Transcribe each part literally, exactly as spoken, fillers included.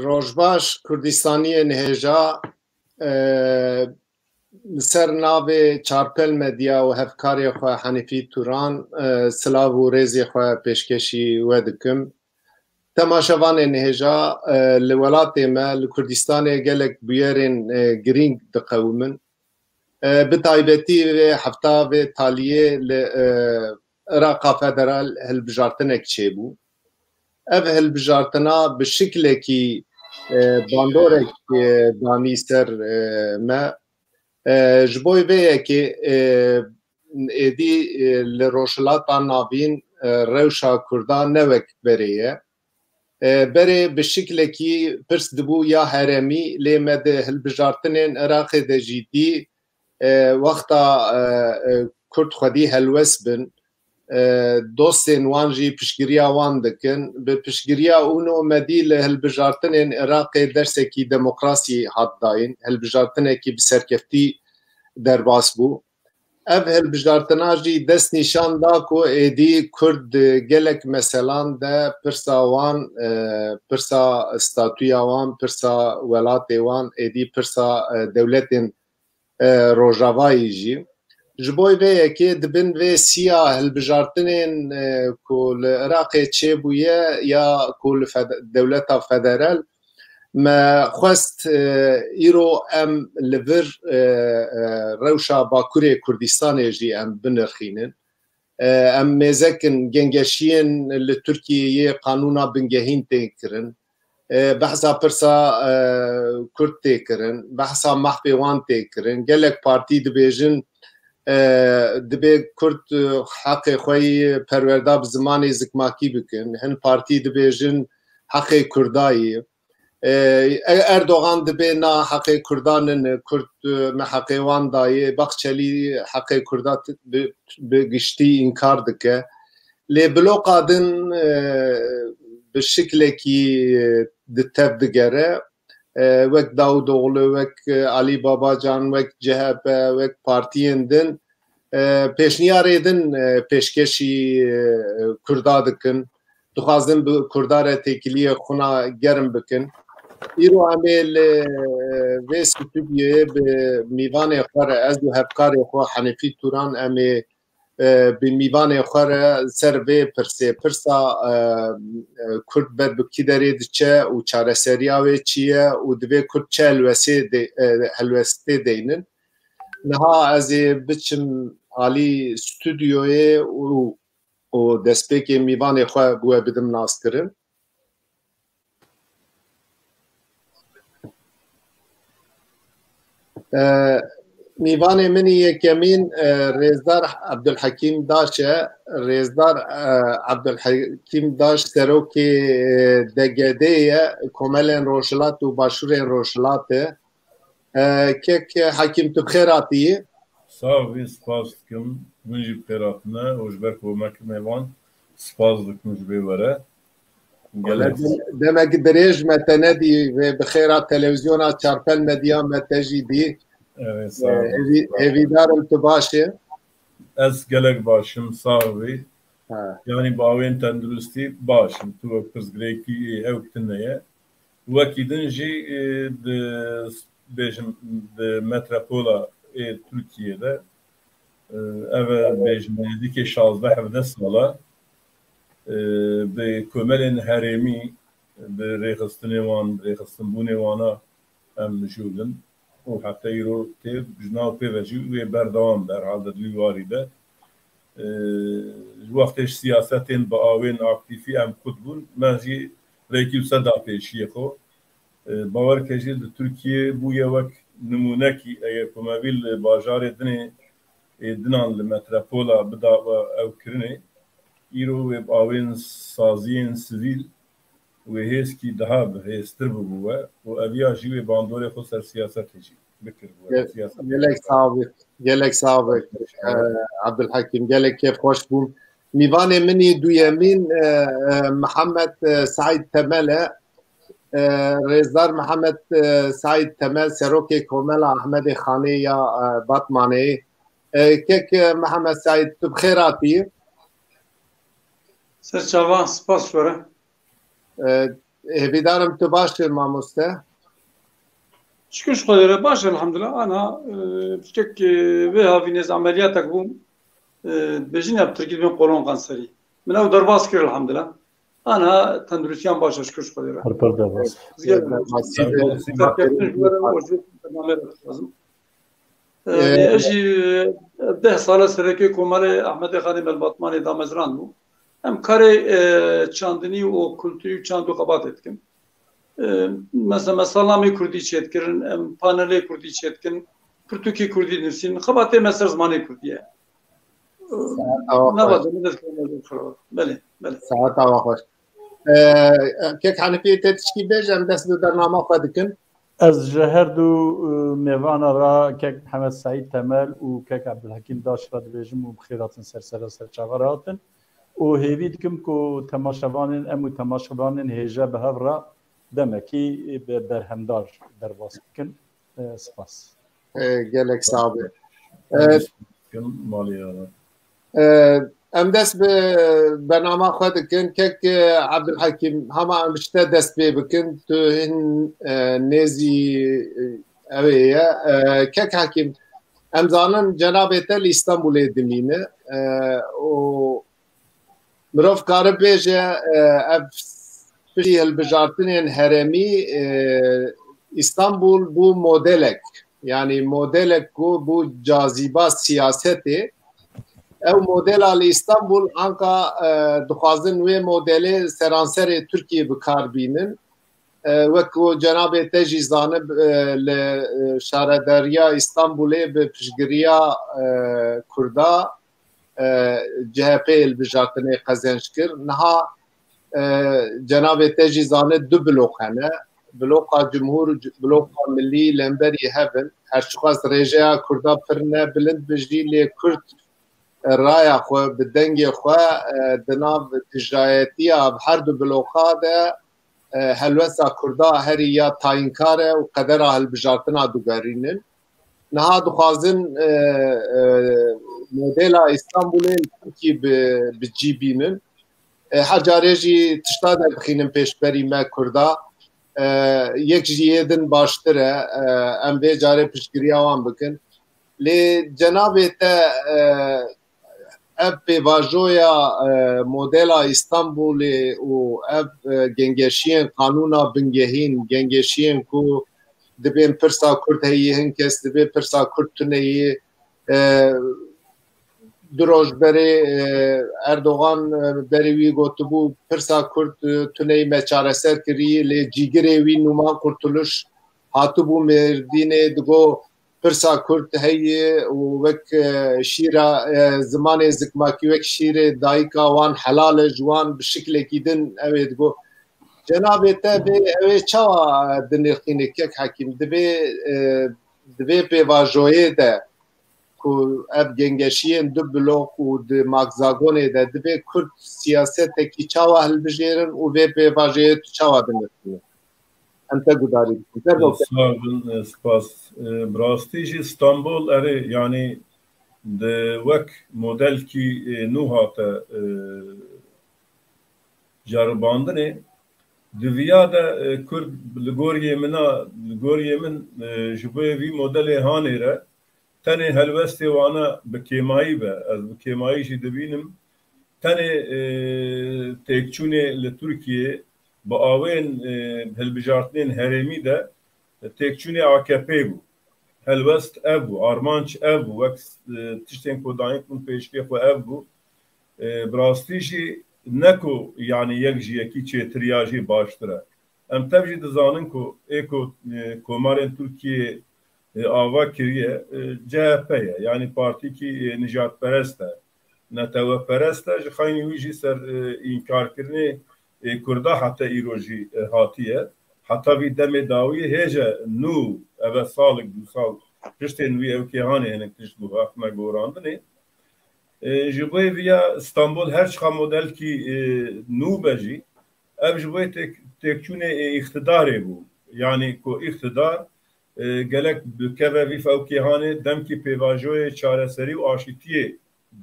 Rojbaş, Kurdistaniyên hêja, e, li ser navê Çarpel Medya û hevkarê xwe Henîfî Turan, e, silav û rêzê xwe pêşkêşî we dikim. Temaşevanên hêja, e, li welatê me, li Kurdistanê gelek bûyerên, e, girîng diqewimin. E, bi taybetî vê hefta vê taliyê li, e, Iraqa Federal hilbijartinek çêbû. Ev hilbijartina bi şiklekî, e, bandorek, e, danî ser, e, me. E, ji bo vê yekê, e, êdî, e, li Rojhilata Navîn, e, rewşa Kurda ne wek berê ye. E, berê bi şiklekî pirs dibû ya herêmî, lê me di hilbijartinên Iraqê de jî dî, e, wexta, e, e, Kurd xwedî helwest bin, e, dostên wan jî piştgiriya wan dikin. Bi piştgiriya UNO me dî li hilbijartinên Iraqê dersekî demokrasî hat dayîn, hilbijartinekî bi serkeftî derbas bû. Ev hilbijartina jî dest nîşan da ku êdî Kurd di gelek meselan de pirsa wan, e, pirsa statûya wan, pirsa welatê wan, êdî pirsa, e, dewletên, e, Rojavayî jî. Ji bo vê yekê di bin vê siya hilbijartinên, e, ku li Iraqê çêbûye ya ku li fed-, dewleta federal, me xwest, e, îro em li vir, e, e, rewşa Bakurê Kurdistanê jî em binirxînin. E, em mêzekin gengeşiyên li Tirkiyeyê qanûna bingehîn tên kirin. E, behsa pirsa, e, Kurd tê kirin, behsa mahfê wan tê kirin. Gelek partî dibêjin, e, dibê Kurd, e, heqê xwe yî perwerda bi zimanê zikmakî bikin. Hin partî dibêjin heqê Kurda yî. E, Erdogan dibê na heqê Kurda nine, Kurd, e, me heqê wan dayê. Baxçelî heqê Kurda t-, bi, bi giştî înkar dike. Lê bloqa din, e, bi şiklekî, e, di tev digere. E, wek Davutoğlu, wek, e, Ali Babacan, wek C H P, wek partiyên din, e, pêşniyarê din, e, pêşkêşî, e, Kurda dikin. Dixwazin bi Kurda re têkiliyê xwina germ bikin. Îro em ê li, e, vê stûdyoyê bi mîvanê xwe re, ez û hevkarê xwe Henîfî Turan, em ê e, bi mîvanê xwe re ser vê pirsê, pirsa, e, e, Kurd ber bi kî derê diçe û çareseriya wê çi ye û divê Kurd çi helwesê de-, e, helwestê deynin. Niha ez ê biçim alî stûdyoyê û, û destpêkê mîvanê xwe bi we bidim naskirin. E, mîvanê min î yekemîn, e, Rêzdar Ebdulhekîm Daş e. Rêzdar, e, Ebdulhekîm Daş serokê, e, D G D ye, Komelên Rojhilat û Başûrên Rojhilat e. E, kek Hekîm, tu bi xêr hatî. Sax bî, spas dikim. Hûn jî bi xêr hatine û ji ber ku me kir mêvan, spas dikim ji vê were. Wele Gelek dem-, demek dirêj me te nedî, vê bi xêra televîzyona Çarpel Medya me te jî dî. Evet, E, sağ ol. hêvî-, hêvîdar im tu baş e. Ez gelek baş im, sax bî. Ha. Yanî bi awên tenduristî baş im. Tu wek pirsgirêkî ew tune ye. Wekî din jî, e, di, bêjim, di metropola ê Tirkiyê de, e, ev e, bêjim, nêzîkê şazdeh hevdeh sala, e, bi komelên herêmî, bi rêxistinê wan, rêxistinbûnê wana em mijûl in. Û heta îro tê, ji nav pê ve jî wê berdewam be, herhalde di wî warî de. E, ji wextê ji siyasetên bi awên aktîfî em qut bûn, me jî rêkî wisa da pêşiyê xwe. E, bawer ke jî li Tirkiyê bûye wek nimûnekî, eger ku me vî li bajarê dinê, ê dinan li metropola bida ew kirinê, îro wê bi awên saziyên sivîl wê hêzkî daha bi hêztir bibû we û eviya jî wê bandorê xwe ser siyasetê jî bikir we. Gel-, Siyaset gelek sağ ol. Gelek sağ ol. Ee, Abdülhakim, gelek kêfxweş bûm. Mîvanê min î duyemîn, e, e, Mihemed, e, Saîd Temel e. E, Rêzdar Mihemed, e, Saîd Temel, serokê Komela Ahmedê Xanê ya, e, Batmanê. E, kek, e, Mihemed Saîd, tu bi xêr hatî. Ser çavan, spas ji we re. E, Hêvîdar im tu baş î mamoste. Şikir ji Xwedê re baş, elhamdulillah. Ana, e, kek, e, vê havînê ez emeliyatek bûm. E, bêjîne bi tirkî dibên kolon kanserî. Min ew derbas kir, elhamdulillah. Ana tenduristiyan baş e, şikir ji Xwedê re. Pir pir derbas. Zî Derbasî. Serkeftin ji we re û ji bernameyê re dixwazim. E, Ee, ez jî, e, deh sal e serekê Komarê Ehmedê Xanê Melbatmanê damezrand bû. Em karê, e, çandinî û kulturî û çand û xebatê dikin. E, mesela, me salnamê kurdî çêdikirin, em panelê kurdî çêdikin, pirtûkê kurdî dinivîsin, xebatê me ser zimanê kurdî ye. Saet awa xweş. Nava de min dest kevin ez xirab. Belê, belê. Saet awa xweş. Ee, kek Hanifî, tê tişkî bêje, em dest bi bernama xwe dikin. Ez ji her du, e, mêvana re, kek Mihemed Seîd Temel û kek Ebdulhekîm Daş re dibêjim û bi xêr hatin ser sera ser çava re hatin. Û hêvî dikim ku temaşevanên, em û temaşevanên hêja bi hev re demekî, e, be-, berhemdar derbas bikin. E, spas. E, gelek sax be. E, Malê ya. E, em dest bi bernama xwe dikin. Kek, e, Ebdulhekîm, hema em ji te dest pê bikin. Tu hin, e, nêzî, e, ew ê ye. E, kek Hekîm, em zanin cenabê te li Îstanbulê dimîne. E, û mirov kare bêje, e, ev piştî hilbijartinên herêmî, e, Îstanbul bû modelek. Yanî modelek ku bû cazîba siyasetê. Ew modela li Îstanbul anka, e, dixwazin wê modelê seranserê Tirkiyê bi kar bînin. E, wek ku cenabê te jî zanib, e, li, e, şaredariya Îstanbulê bi piştgiriya, e, Kurda, e, C H P hilbijartinê qezenc kir. Niha, e, cenabê te jî zanê du blok hene. Bloka Cumhur û c-, bloka Millî lemberî hev in. Her çiqas rêjeya Kurda pir ne bilind bi jî, lê Kurd, e, raya xwe, bi dengê xwe, e, di nav dijayetiya her du bloka de, e, helwesta Kurda herî ya tayînkar e û qedera hilbijartina digerînin. Niha dixwazin, e, e, modela Îstanbulê li Tirkî bi, bi cî bînin. E, her carê jî tişta de bixînin pêşberî me Kurda. E, yek ji yê din baştir e. E, em vê carê piştgiriya wan bikin. Lê cenabê te, e, ev pêvajoya, e, modela Îstanbulê û ev, e, gengeşiyên qanûna bingehîn, gengeşiyên ku dibên pirsa Kurd heyî, hin kes dibê pirsa Kurd tuneyî, e, du roj berê, e, Erdogan, e, berî wî gotibû, pirsa Kurd, e, tuneyî me çareser kirî, lê cîgirê wî Numan Kurtuluş hatibû Mêrdînê, digo, pirsa Kurd heye û wek, e, şîra, e, zimanê zikmakî wek şîrê dayika wan helal e, ji wan bi şiklekî din ew ê digo. Cenabê te vê, ew ê çawa dinirxîne kek Hekîm? Divê, e, divê pêvajoyê de ku ev gengeşiyên du blok û di Magzagonê de divê Kurd siyasetekî çawa hilbijêrin û vê pêvajoyê tu çawa dinirxîne? Em te gudarî dikin. Fermo. Sağ olun, e, spas. E, bi rastî jî Stenbol, erê, yanî di wek modelkî, e, nû hate, e, ceribandinê. Di viya de, e, Kurd li goriyê min a, li goriyê min, e, ji bo vî modelê hanê re tenê helwestê wana bi kêmayî be. Ez bi kêmayî jî dibînim. Tenê, e, têkçûnê li Tirkiyê bi awên, e, hilbijartinên herêmî de têkçûnê A K P bû. Helwest ev bû, armanc ev bû, wek, e, tiştên ku dayîn bûn pêşkê xwe ev bû. E, bi rastî jî ne ku, yanî, yek ji yekî çêtir ya jî baştir e. Em tev jî dizanin ku ê ku, e, komarên Tirkiyê, e, ava kiriye, e, C H P ye. Yanî partîkî, e, nijadperest e, neteweperest e. Ji xeynî wî jî ser, e, înkarkirinê, e, Kurda heta îro jî, e, hatiye. Heta vî demê dawî hêje nû, eve salik, du sal, tiştên wî ew kêhanê hinek tişt bû, hatine gorandinê. E, ji bo vê ya Stenbol her çiqa modelkî, e, nû be jî, ev ji bo têk-, têkçûnê, e, îqtidarê bû. Yanî ku îqtidar, e, gelek bikeve vî fewkêhanê demkî pêvajoyê çareserî û aşîtiyê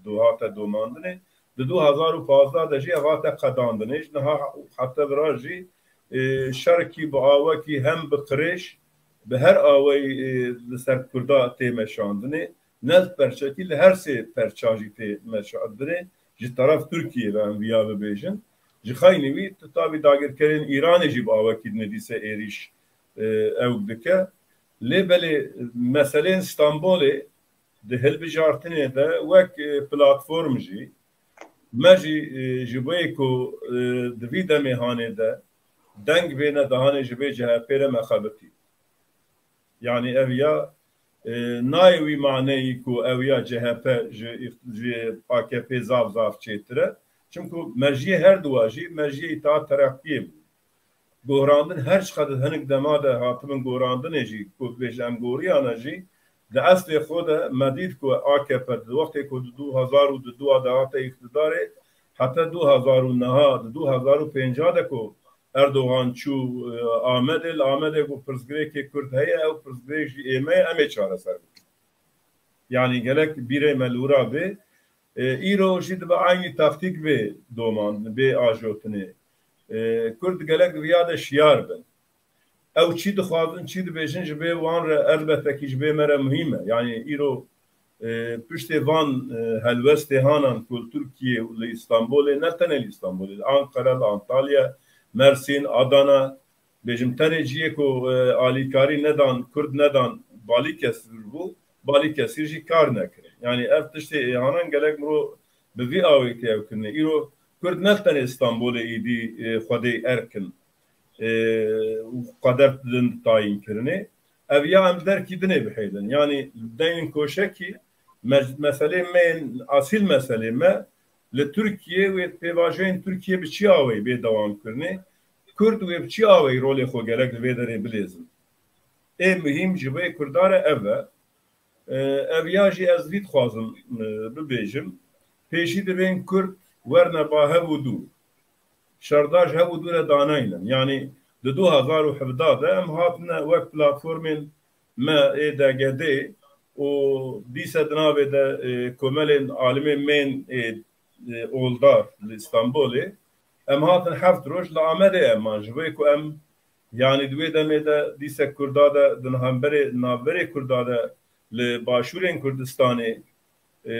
do-, hate domandinê. Di du hezar û pazdeh de jî ev hate qedandinê. Ji niha heta vira jî e, şerekî bi awekî hem bi qirêj, bi her awayî, e, li ser Kurda tê meşandinê, ne perçekî li her sê perçan jî tê meşandinê, ji teref Tirkiyê ve em viya bibêjin. Ji xeynî wî tu tabî dagirkerên Îranê jî bi awekî dinê dîse êrîş, e, ew dike. Lê belê meselên Stenbolê di hilbijartinê de wek, e, platform jî me jî, e, ji bo yê ku, e, di vî demê hanê de deng bêne dihanê ji vê C H P re me xebitî. Yanî ev ya, e, nayê wî maneyî ku ew ya C H P ji, ji A K P zaf zaf çêtir e. Çimku mejiyê her duwa jî mejiyê Îttihat Tereqiyê bû. Gohrandin her çiqas hinek dema de hatibin gohrandinê jî, ku dibêjin em goriyane jî, di eslê xwe de me dît ku A K P di wextê ku di du hezar û di du de hate îqtidarê, heta du hezar û niha, di du hezar û pênc de ku Erdogan çû, e, Amedê, li Amedê ku pirsgirêkê Kurd heye, ew pirsgirêk jî ê me ye, em ê çareser bikin. Yanî gelek bîrê me li wira bê. E, îro jî dibe eynî taktîk bê domandin, bê ajotinê. E, Kurd gelek di viya de şiyar bin. Ew çi dixwazin, çi dibêjin ji bê wan re elbetekî ji bê me re muhîm e. Yanî îro, e, piştê van, e, helwestê hanan ku li Tirkiyê û li Îstanbulê, ne tenê li Îstanbulê, li Ankara, li Antalya, Mersîn, Adana, bêjim tenê cihê ku, e, alîkarî nedan, Kurd nedan, Balîkesir bû, Balîkesir jî kar nekirin. Yanî ev tiştê êhanan gelek mirov bi vî awê tê ew kirinê. Îro Kurd ne tenê Stenbolê êdî, e, xwedê erk in, e, û qeder didin tayînkirinê. Ev ya em derkî dinê bihêlin. Yanî deynên koşekî me-, meselê me yên, asîl meselê me li Tirkiyê wê pêvajoyên Tirkiyê bi çi awayî bê dewamkirinê? Kurd wê bi çi awayî rolê xwe gerek li vê derê bilêzin? Ê muhîm ji bo yê Kurda re ev e. E, ev ya jî ez vî dixwazim, e, bibêjim. Pêşî dibên Kurd werne ba hev û dû. Şerda ji hev û dû re danaynin. Yanî di du hezar û hevdeh de em hatine wek platformên me ê D G D û dîse di navê de, e, komelên alimên mêrn ê, e, oldar li Stenbolê. Em hatin heft roj li Amedê em man. Ji bo ku em, yanî di wê demê de dîse Kurda de, di hemberê, navberê Kurda de li başûrên Kurdistanê, e,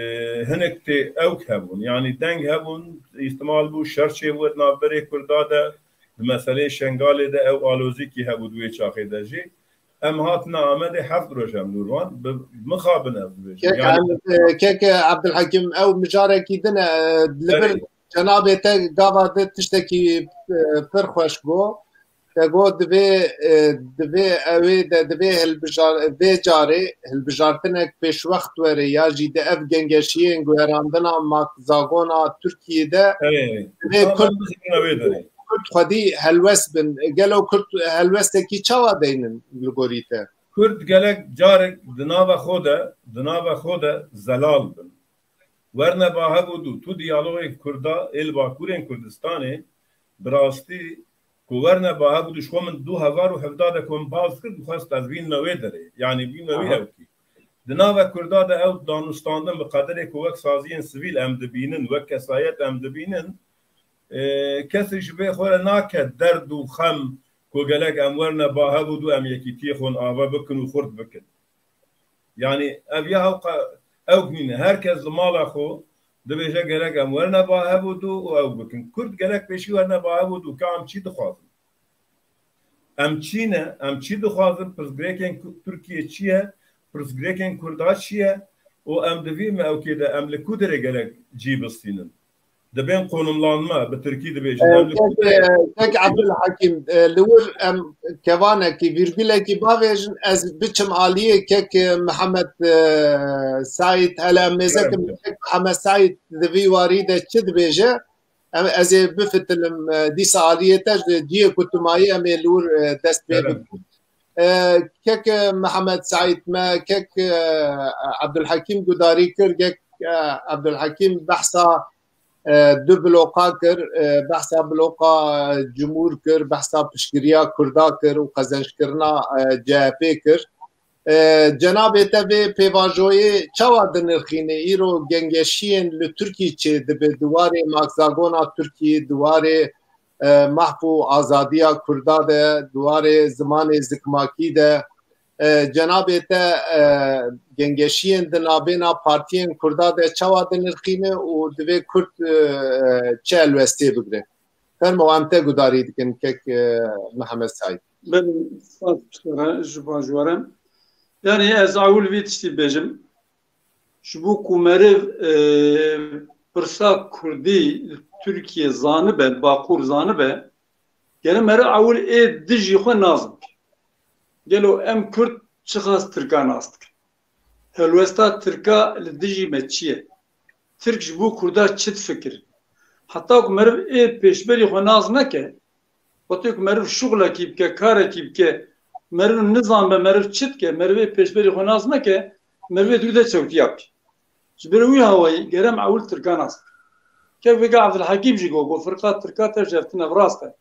hinek tê ewk hebûn. Yanî deng hebûn, îhtimal bû şer çêbû di navberê Kurda de, di meseleyê Şengalê de ew alozîkî hebû di wê çaxê de jî. Em hatine Amedê heft roj em nûr wan. Bi, mixabin ez dibêjim. Kek Yanî Em-, e, kek Ebdulhekîm, ew mijarekî din e, e, li vir Erê. Cenabê te gava de tiştekî, e, pir xweş got. Te got divê, e, divê ewê de, divê hilbijar-, vê carê hilbijartinek pêşwext were ya jî di ev gengeşiyên guherandina Mak Zagona Tirkiyê de Erê. divê Tam Kurd, em bizînin wê derê. Kurd xwedî helwest bin. Gelo Kurd helwestekî çawa deynin li gorî te? Kurd gelek carek di nava xwe de, di nava xwe de zelal bin. Werne ba hev û dû, tu diyalogên Kurda ê li Bakurên Kurdistanê bi rastî ku werne ba hev û dû, ji xwe min du hezar û hevdeh de ku min baz kir, dixwest ez bînime wê derê. Yanî bînime wî Aha. ewkî. Di nava Kurda de ew danûstandin bi qederê ku wek saziyên sivîl em dibînin, wek kesayet em dibînin, e, kesê ji vê xwe re nake derd û xem ku gelek em werne ba hev û dû em yekîtiyê xwe ava bikin û xurt bikin. Yanî ev ya hewqa ewk nîne. Her kes li mala xwe dibêje gerek em werne ba hev û dû û ew bikin. Kurd gerek pêşî werne ba hev û dû ka em çi dixwazin? Em çi ne? Em çi dixwazin? Pirsgirêkên Ku-, Tirkiye çi ye? Pirsgirêkên Kurda çi ye? Û em di vî mewkê de em li ku derê gerek cî bistînin? Dibên konumlanma, bi tirkî dibêjin. E, Em li kek, ku derê e, kek Abdulhakim, e, li wir em kevanekî, vîrgulekî bavêjin, ez biçim aliyê kek, e, Mihemed, e, Saîd, hele em mêzekim Kerem. Kek Mihemed Saîd di vî warî de çi dibêje? Em, ez ê bifitilim, e, dîsa aliyê te ji cihê ku tu mayî em ê li wir, e, dest pê Kerem. bikin. E, kek, e, Mihemed Saîd me, kek, e, Abdulhakim gudarî kir, kek, e, Abdulhakim behsa, e, du bloka kir, e, behsa bloka, e, Cumhur kir, behsa piştgiriya Kurda kir û qezençkirina, e, C H P kir. E, cenabê te vê pêvajoyê çawa dinirxîne? Îro gengeşiyên li Tirkî çê dibe, di warê makzagona Tirkî, di warê, e, mahf û azadiya Kurda de, di warê zimanê zikmakî de, e, cenabê te, e, gengeşiyên di navbêna partiyên Kurda de çawa dinirxîne û divê Kurd, e, çi helwestiyê bigre? Fermo, em te gudarî dikin kek, e, Mihemed Saîd. Belê, spas ji te re, ji baş we re. Yani ez ewil vî tiştî bêjim. Ji bo ku meriv, e, pirsa kurdî li Tirkiye zanibe, Bakur zanibe, gere meriv ewil ê dijî xwe nas bike. Gelo em kurd çiqas tirka nas dikin? Helwesta tirka li dijî me çi ye? Tirk ji bo kurda çi difikirin? Heta ku meriv ê pêşberî xwe nas neke, wextê ku meriv şuxlekî bike, karekî bike, meriv nizanbe meriv çi dike, meriv ê pêşberî xwe nas neke, meriv ê dû de çewtiya bike. Ji ber wî hawayî gerem ewil tirka nas bike. Kevka Evdilhekîm jî got, got, firqa tirka tev ji hev tine, ev rast e.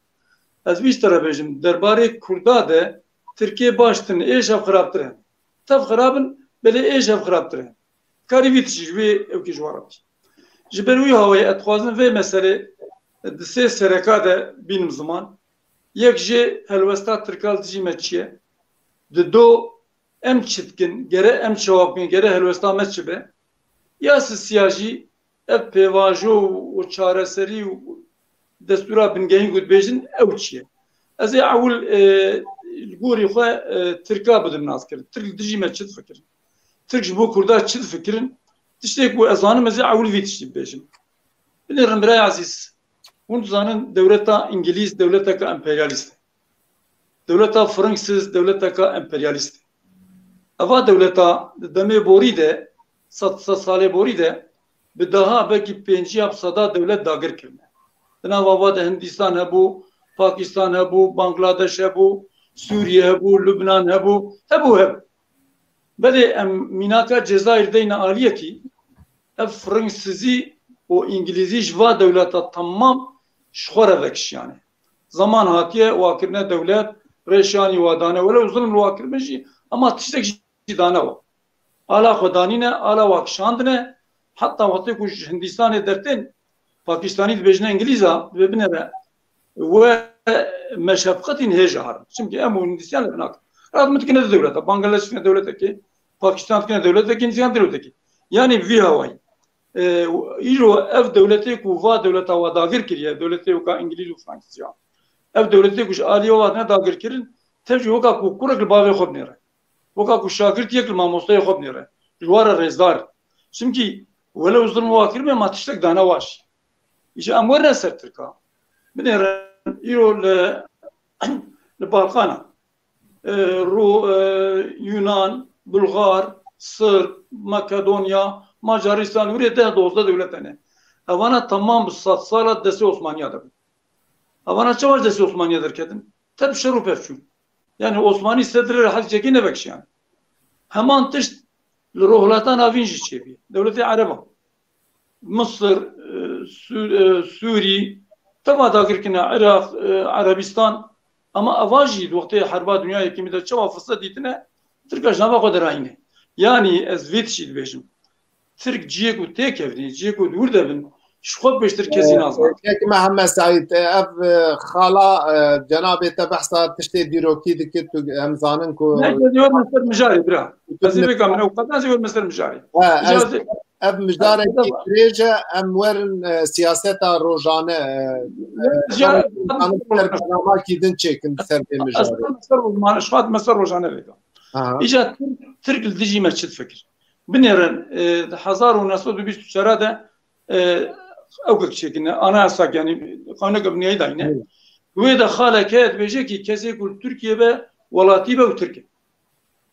Ez vî ji te re bêjim, derbarê kurda de tirkê baş tine, êş ev xirabtir hene. Tev xirab in, belê êş ev xirabtir hene. Karî vî tişî ji wê ewkî ji we re bî. Ji ber wî hawayê ez dixwazim vê meselê di sê sereka de bînim ziman. Yek jê helwesta tirka li dijî me çi ye? Di do em çi dikin? Gere em çawa bikin? Gere helwesta me çi be? Ya sisiya jî ev pêvajo û çareserî û destûra bingehîn ku dibêjin ew çi ye? Ez ê ewil, e, li gorî xwe, e, tirka bidim naskirin. Tirk li dijî me çi difikirin? Tirk ji bo kurda çi difikirin? Tiştê ku ez zanim ez ê ewil vî tiştî bibêjim. Binêrin birayê ezîz, hûn dizanin dewleta îngilîz dewleteke emperyalîst e. Dewleta firingsîz dewleteke emperyalîst e. Eva dewleta di demê borî de, sed, sed salê borî de bi deha belkî pêncî ya bi seda dewlet dagir kirine. Di nav ava de Hindîstan hebû, Pakîstan hebû, Bangladeş hebû, Sûriye hebû, Lubnan hebû, hebû, hebû. Belê em mînaka Cezayir deyne aliyekî, ev firingsizî û îngilîzî ji va dewleta temam ji xwe re vekişiyane. Zaman hatiye wa kirine dewlet, rêşanî wa dane. Welew zilm li wa kiribin jî, ema tiştek jî dane wa. Ala xwe danîne, ala wa kişandine, heta wextê ku ji Hindistanê dertên, Pakistanî dibêjine Îngilîza, dibê binêre we me şefqetîn hêja herin. Çimkî em û Hindistan li vê nakin. Rat min dikine di dewleta. Bangladeş dikine dewletekê, Pakistan dikine dewletekê, Hindistan dewletekê. Yanî vî hawayî. E, îro ev dewletê ku va dewleta wa dagir kiriye, dewletê weka Îngilîz û Fransîza. Ev dewletê ku ji aliyê wa hatine dagir kirin, tev jî weka ku kurek li bavê xwe binêre. Weka ku şagirt yek li mamosteyê xwe binêre. Ji wa re rêzdar. Çimkî welew zilm wa kiribê, ma tiştek dane wa jî. Îja em werine ser Tirka. Binêre îro li, li Balkana. E, Ru-, e, Yunan, Bulgar, Sırp, Makedonya, Macaristan, hûrê deh dozdeh dewlet hene. Evana temam bi sed sala destê Osmaniya de bûn. Evana çawa ji destê Osmaniya derketin? Te bi şer û pevçûn. Yani Osmanî sedrê re hez çekî nevekişiyane. Heman tişt li Rojhilata Navîn jî çêbî. Dewletê Ereba. Misir, e, Sü-, e, Sûrî, teva dagir kine, Iraq, e, Erebistan. Ama eva jî di wextê herba dinya yekîmî de çawa firset dîtine, Tirka ji nava xwe derayîne. Yanî ez vê tiştî dibêjim. Tirk ciyê ku têkevnî, ciyê ku di wir de bin, ji xwe pêştir kesî nazane. Kek Mihemed Seîd, ev, e, xala, e, cenabê te behsa tiştê dîrokî dikir, tu em zanin ku Ne, ez ê werme ser mijarê, bira. Ez ê bêka min ew qet, ez ê werme ser mijarê. He, Îca ez, ez ê ev mijarekî dirêj e, em werin, e, siyaseta rojane, e, e, Îca em zanin ser bernamakî din çêkin ser vê mijarê. Ez ser rojane, ji xwe hatime ser rojane vêka. Aha. Îca Tirk, Tirk li dijî me çi difikir? Binêrin, e, di hezar û neh sed û bîst û çar de, e, ew kek çêkine, anayasa, yani, qanûneke biniyayî dayîne. Evet. Wê de xalek heye dibêje ki kesê ku li Tirkiye be, welatî be û Tirk e.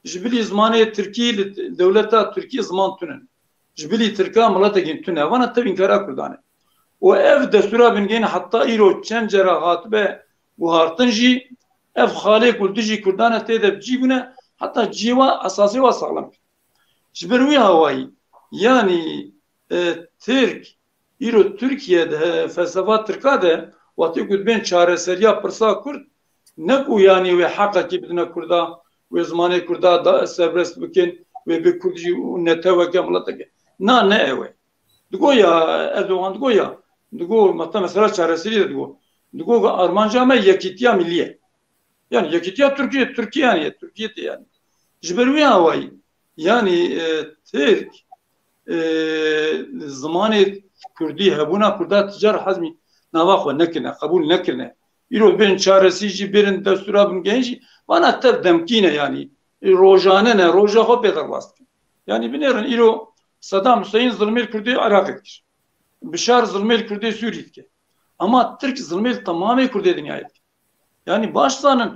Ji bilî zimanê Tirkî li dewleta Tirkî ziman tune. Ji bilî Tirka miletekî tune. Vana tev înkara Kurdan e. Û ev destûra bingehîn heta îro çend cara hatibe guhartin jî, ev xalê ku li dijî Kurdan e tê de bi cî bûne, heta cî wa esasê wa saxlem kir. Ji ber wî hawayî, yanî, e, Tirk, îro Tirkiye de, he, felsefa Tirka de, wextê ku dibên çareseriya pirsa Kurd, ne ku yanî wê heqekî bidine Kurda, wê zimanê Kurda da serbest bikin, wê bê Kurd jî û neteweke, mileteke. Na, ne ew e. Digo ya, Erdogan digo ya, digo, meta mesela çareserî de digo. Digo ku armanca me yekîtiya milî ye. Yani yekîtiya Tirkiye, Tirkiye yani, Tirkiye te yani. Ji ber wê awayî, yani, e, Tirk, e, zimanê Kurdî, hebûna Kurda ti car hezmî nava xwe nekirine, qebûl nekirine. Îro bên çaresî jî, bêrin destûra bingehîn jî, vana tev demkî ne yani. E, rojane ne, roja xwe pê derbas dikin. Yani binêrin îro Sedam Huseyîn zilmê li Kurdê Iraqê dikir. Bişar zilmê li Kurdê Sûrî dike. Ama Tirk zilmê li temamê Kurdê dinyayê dike. Yani baş zanin,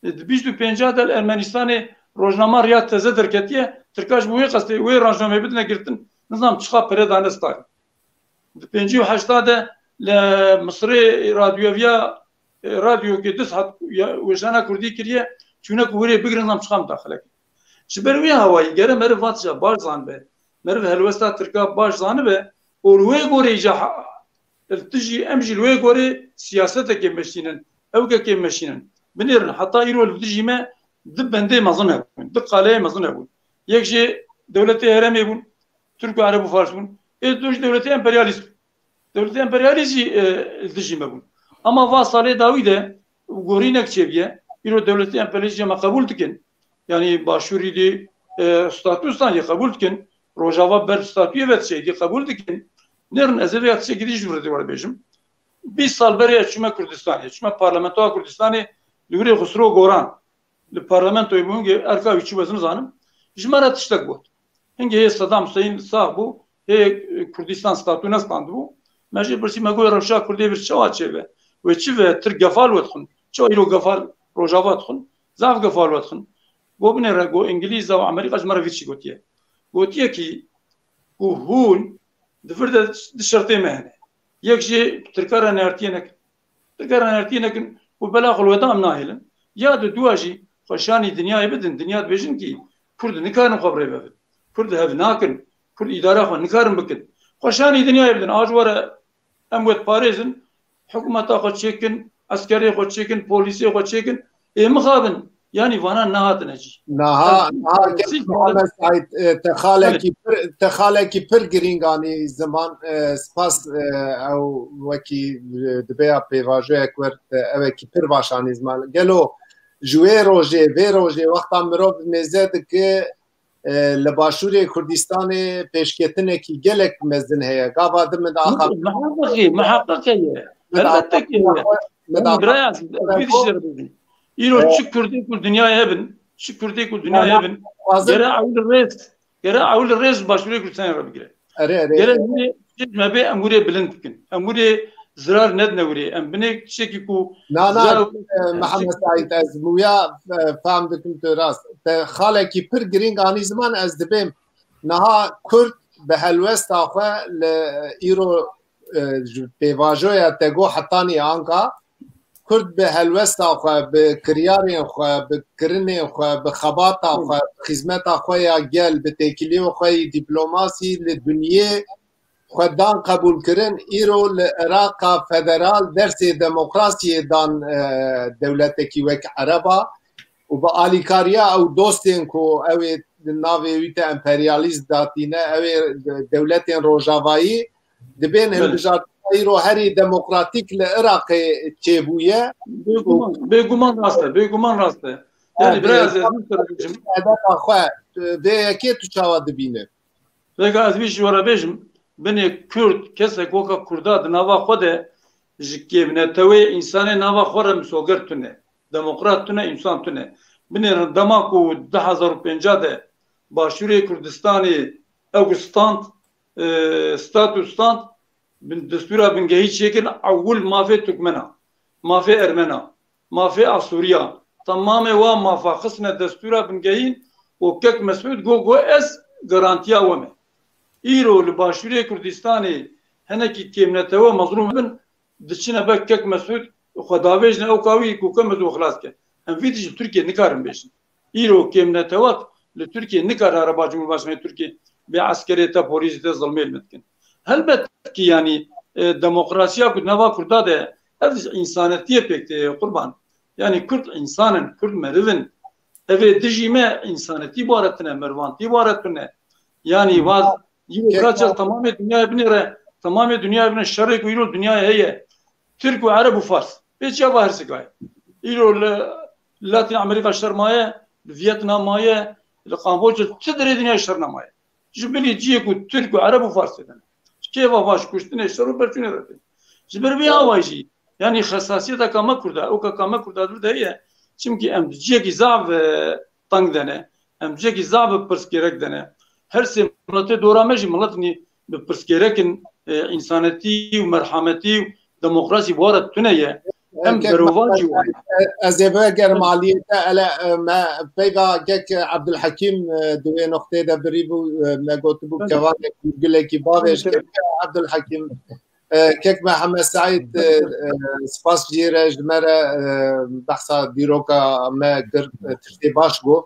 e, di bîst û pênca de li Ermenistanê rojnama riya teze derketiye, Tirka ji bo wê qestê wê rojnameyê bidine girtin, nizam çiqa pere dane starê. Di pêncî û heşta de li Misirê radyoviya, e, radyokê du saet ya, weşana Kurdî kiriye, çûne ku wêrê bigirin, nizam çiqa midaxile kir. Ji ber wê hawayî gere meriv va tija baş zanibe, meriv helwesta Tirka baş zanibe û li wê gorê îca ha-, Li tu jî, em jî li wê gorê siyasetekê meşînin, ewkekê meşînin. Binêrin, heta îro li dijî me du bendê mezin hebûn, du qaleyê mezin hebûn. Yek jê dewletê herêmê bûn, Tirk û Ereb û Fars bûn. Ê du jî dewletê emperyalîst bûn. Dewletê emperyalîst jî, e, li dijî me bûn. Ama va salê dawî de gorînek çêbûye. Îro dewletê emperyalîst jî me qebûl dikin. Yani Başûrî dî, e, statû stan yê qebûl dikin. Rojava ber statûyê ve tiştekî qebûl dikin. Nêrin ez ê vê tiştekî dî ji vir de were bêjim. Bîst sal berê ez çûme Kurdistanê, çûme parlamentoya Kurdistanê, li wirê Xusro Goran li parlamentoyê bû, hingê erka wî çi wezin zanim, ji me re tiştek got. Hingê hê Sedam Huseyîn sax bû, hê, e, Kurdistan statû nestandibû. Me jê pirsî, me got, rewşa Kurdê vir çawa çêbe? Wê çi ve? Tirk gefal we dixwin. Çawa îro gefal Rojava dixwin? Zaf gefal we dixwin. Got binêre, got Îngilîza û Amerîka ji me re vî çi gotiye. Gotiye kî ku hûn di vir de di şertê me hene. Yek jê Tirka re neartiyê nekin. Tirka re neartiyê nekin û bela xwe li we da em nahêlin. Ya di dua jî xwe şanî dinyayê bidin, dinya dibêjin kî Kurd nikarin xwe bi rê ve bin. Kurd hev nakin, Kurd îdara xwe nikarin bikin. Xwe şanî dinyayê bidin, a ji we re em wê diparêzin, hikûmeta xwe çêkin, eskerê xwe çêkin, polîsê xwe çêkin, ê mixabin. Yanî vana nehatine cî. Niha, niha Muhammed Saîd, e, te xalekî pir, te xalekî pir girîng anî ziman, e, spas, e, ew wekî, e, dibe ya pêvajoyek wer, e, ewekî pir baş anî ziman. Gelo ji wê rojê, vê rojê wexta mirov mêze dike, e, li Başûrê Kurdistanê pêşketinekî gelek mezin heye. Gava din min diaxa Miheqeqî, miheqeq heye. Elbette ki heye. Biraya, ez vî tiştê re bêjim. Îro çi Kurdê ku dinyayê hebin, çi Kurdê ku dinyayê hebin, gere ew li rêz, gere ew li rêz Başûrê Kurdistanê re bigire. Erê, erê. Gere hûrê me bê em hûrê bilind bikin. Em hûrê zirar nedine hûrê. Em binê tiştekî ku Na, na, zirar e, Mihemed Saîd, ez muya, e, fehm dikim tu rast. Te xalekî pir girîng anî ziman, ez dibêm. Niha Kurd bi helwesta xwe li îro, e, ji pêvajoya te got hetanî anka, Kurd bi helwesta xwe, bi kiryarên xwe, bi kirinên xwe, bi xebata xwe, bi xizmeta xwe ya gel, bi têkiliyê xwe yî dîplomasî li dinyê xwe dan qebûlkirin, îro li Iraqa federal dersê demokrasiyê dan, e, dewletekî wek Ereba û bi alîkariya ew dostên ku ew ê navê wî te emperyalîst datîne, ew ê dewletên rojavayî dibên Belê. hilbijartina îro herî demokratîk li Iraqê çêbûye. Bêguman, bêguman rast e, bêguman rast e. Yani Evet, biraz e, ez min ser bêjim. Hedefa xwe, e, vê yekê tu çawa dibîne? Vêga ez vî ji we re bêjim, binê Kurd, kesek weka Kurda di nava xwe de ji kêmnetewê însanê nava xwe re misoger tune, demokrat tune, însan tune. Binêrin dema ku du hezar û pênca de Başûrê Kurdistanê ew stand, e, statû stand, bin, destûra bingehî çêkirin, ewil mafê Turkmena, mafê Ermena, mafê Asûriya, temamê wa mafa xistine destûra bingehîn û Kek Mesûd got, got, ez garantiya we me. Îro li Başûrê Kurdistanê hinekî kêmnetewe mezlûm bin, diçine be Kek Mesûd xwe davêjine ew kawî ku Kek Mesûd xwe xilas ke. Em vî tişt li Tirkiye nikarin bêjin. Îro kêmnetewek li Tirkiye nikare araba Cumhurbaşkanê Tirkiye bê eskerê te, polîsê te zilmê li me dikin. Helbet ki, yanî, e, demokrasiya ku nava Kurda de, ev ji însanetiyê pêk tê, qurban. Yanî Kurd însan in, Kurd meriv in. Ev ê dijî me însanetî bare tune, merivantî bare tune. Yanî va, îro Kek kaç yal tamamê dinyayê binêre, tamamê dinyayê binê şerê ku îro dinyayê heye. Tirk û Ereb û Fars. Pêçiya va her sika ye. Îro li Latîn Amerîka şer maye, li Vietnam maye, li Kamboçya, çi derê dinya şer nemaye. Ji bilî ciyê ku Tirk û Ereb û Fars tê de ne. Ji kêfa va ji kuştinê, şer û pevçûnê re tê. Ji ber vê awayî jî, yanî xesasiyeta ka me Kurda, ew ka ka me Kurda di vir de heye. Çimkî em di ciyekî zaf, e, teng de ne. Em ciyekî zaf bi pirsgêrek de ne. Her sê miletê dora me jî miletî bi pirsgêrek in, e, însanetî û merhametî û demokrasî bi we re tune ye. Em Kek berovan jî Mehmet, wan. E, ez ê bigerim aliyê te, ele, e, me peyva kek Abdulhekîm, e, di wê noqteyê de birî bû, e, me gotibû, kevanek gulekî bavêj. Kek Abdulhekîm, e, kek Mehmet Seîd, e, e, spas jê re ji me re, e, behsa dîroka me kir, e, tiştê baş got.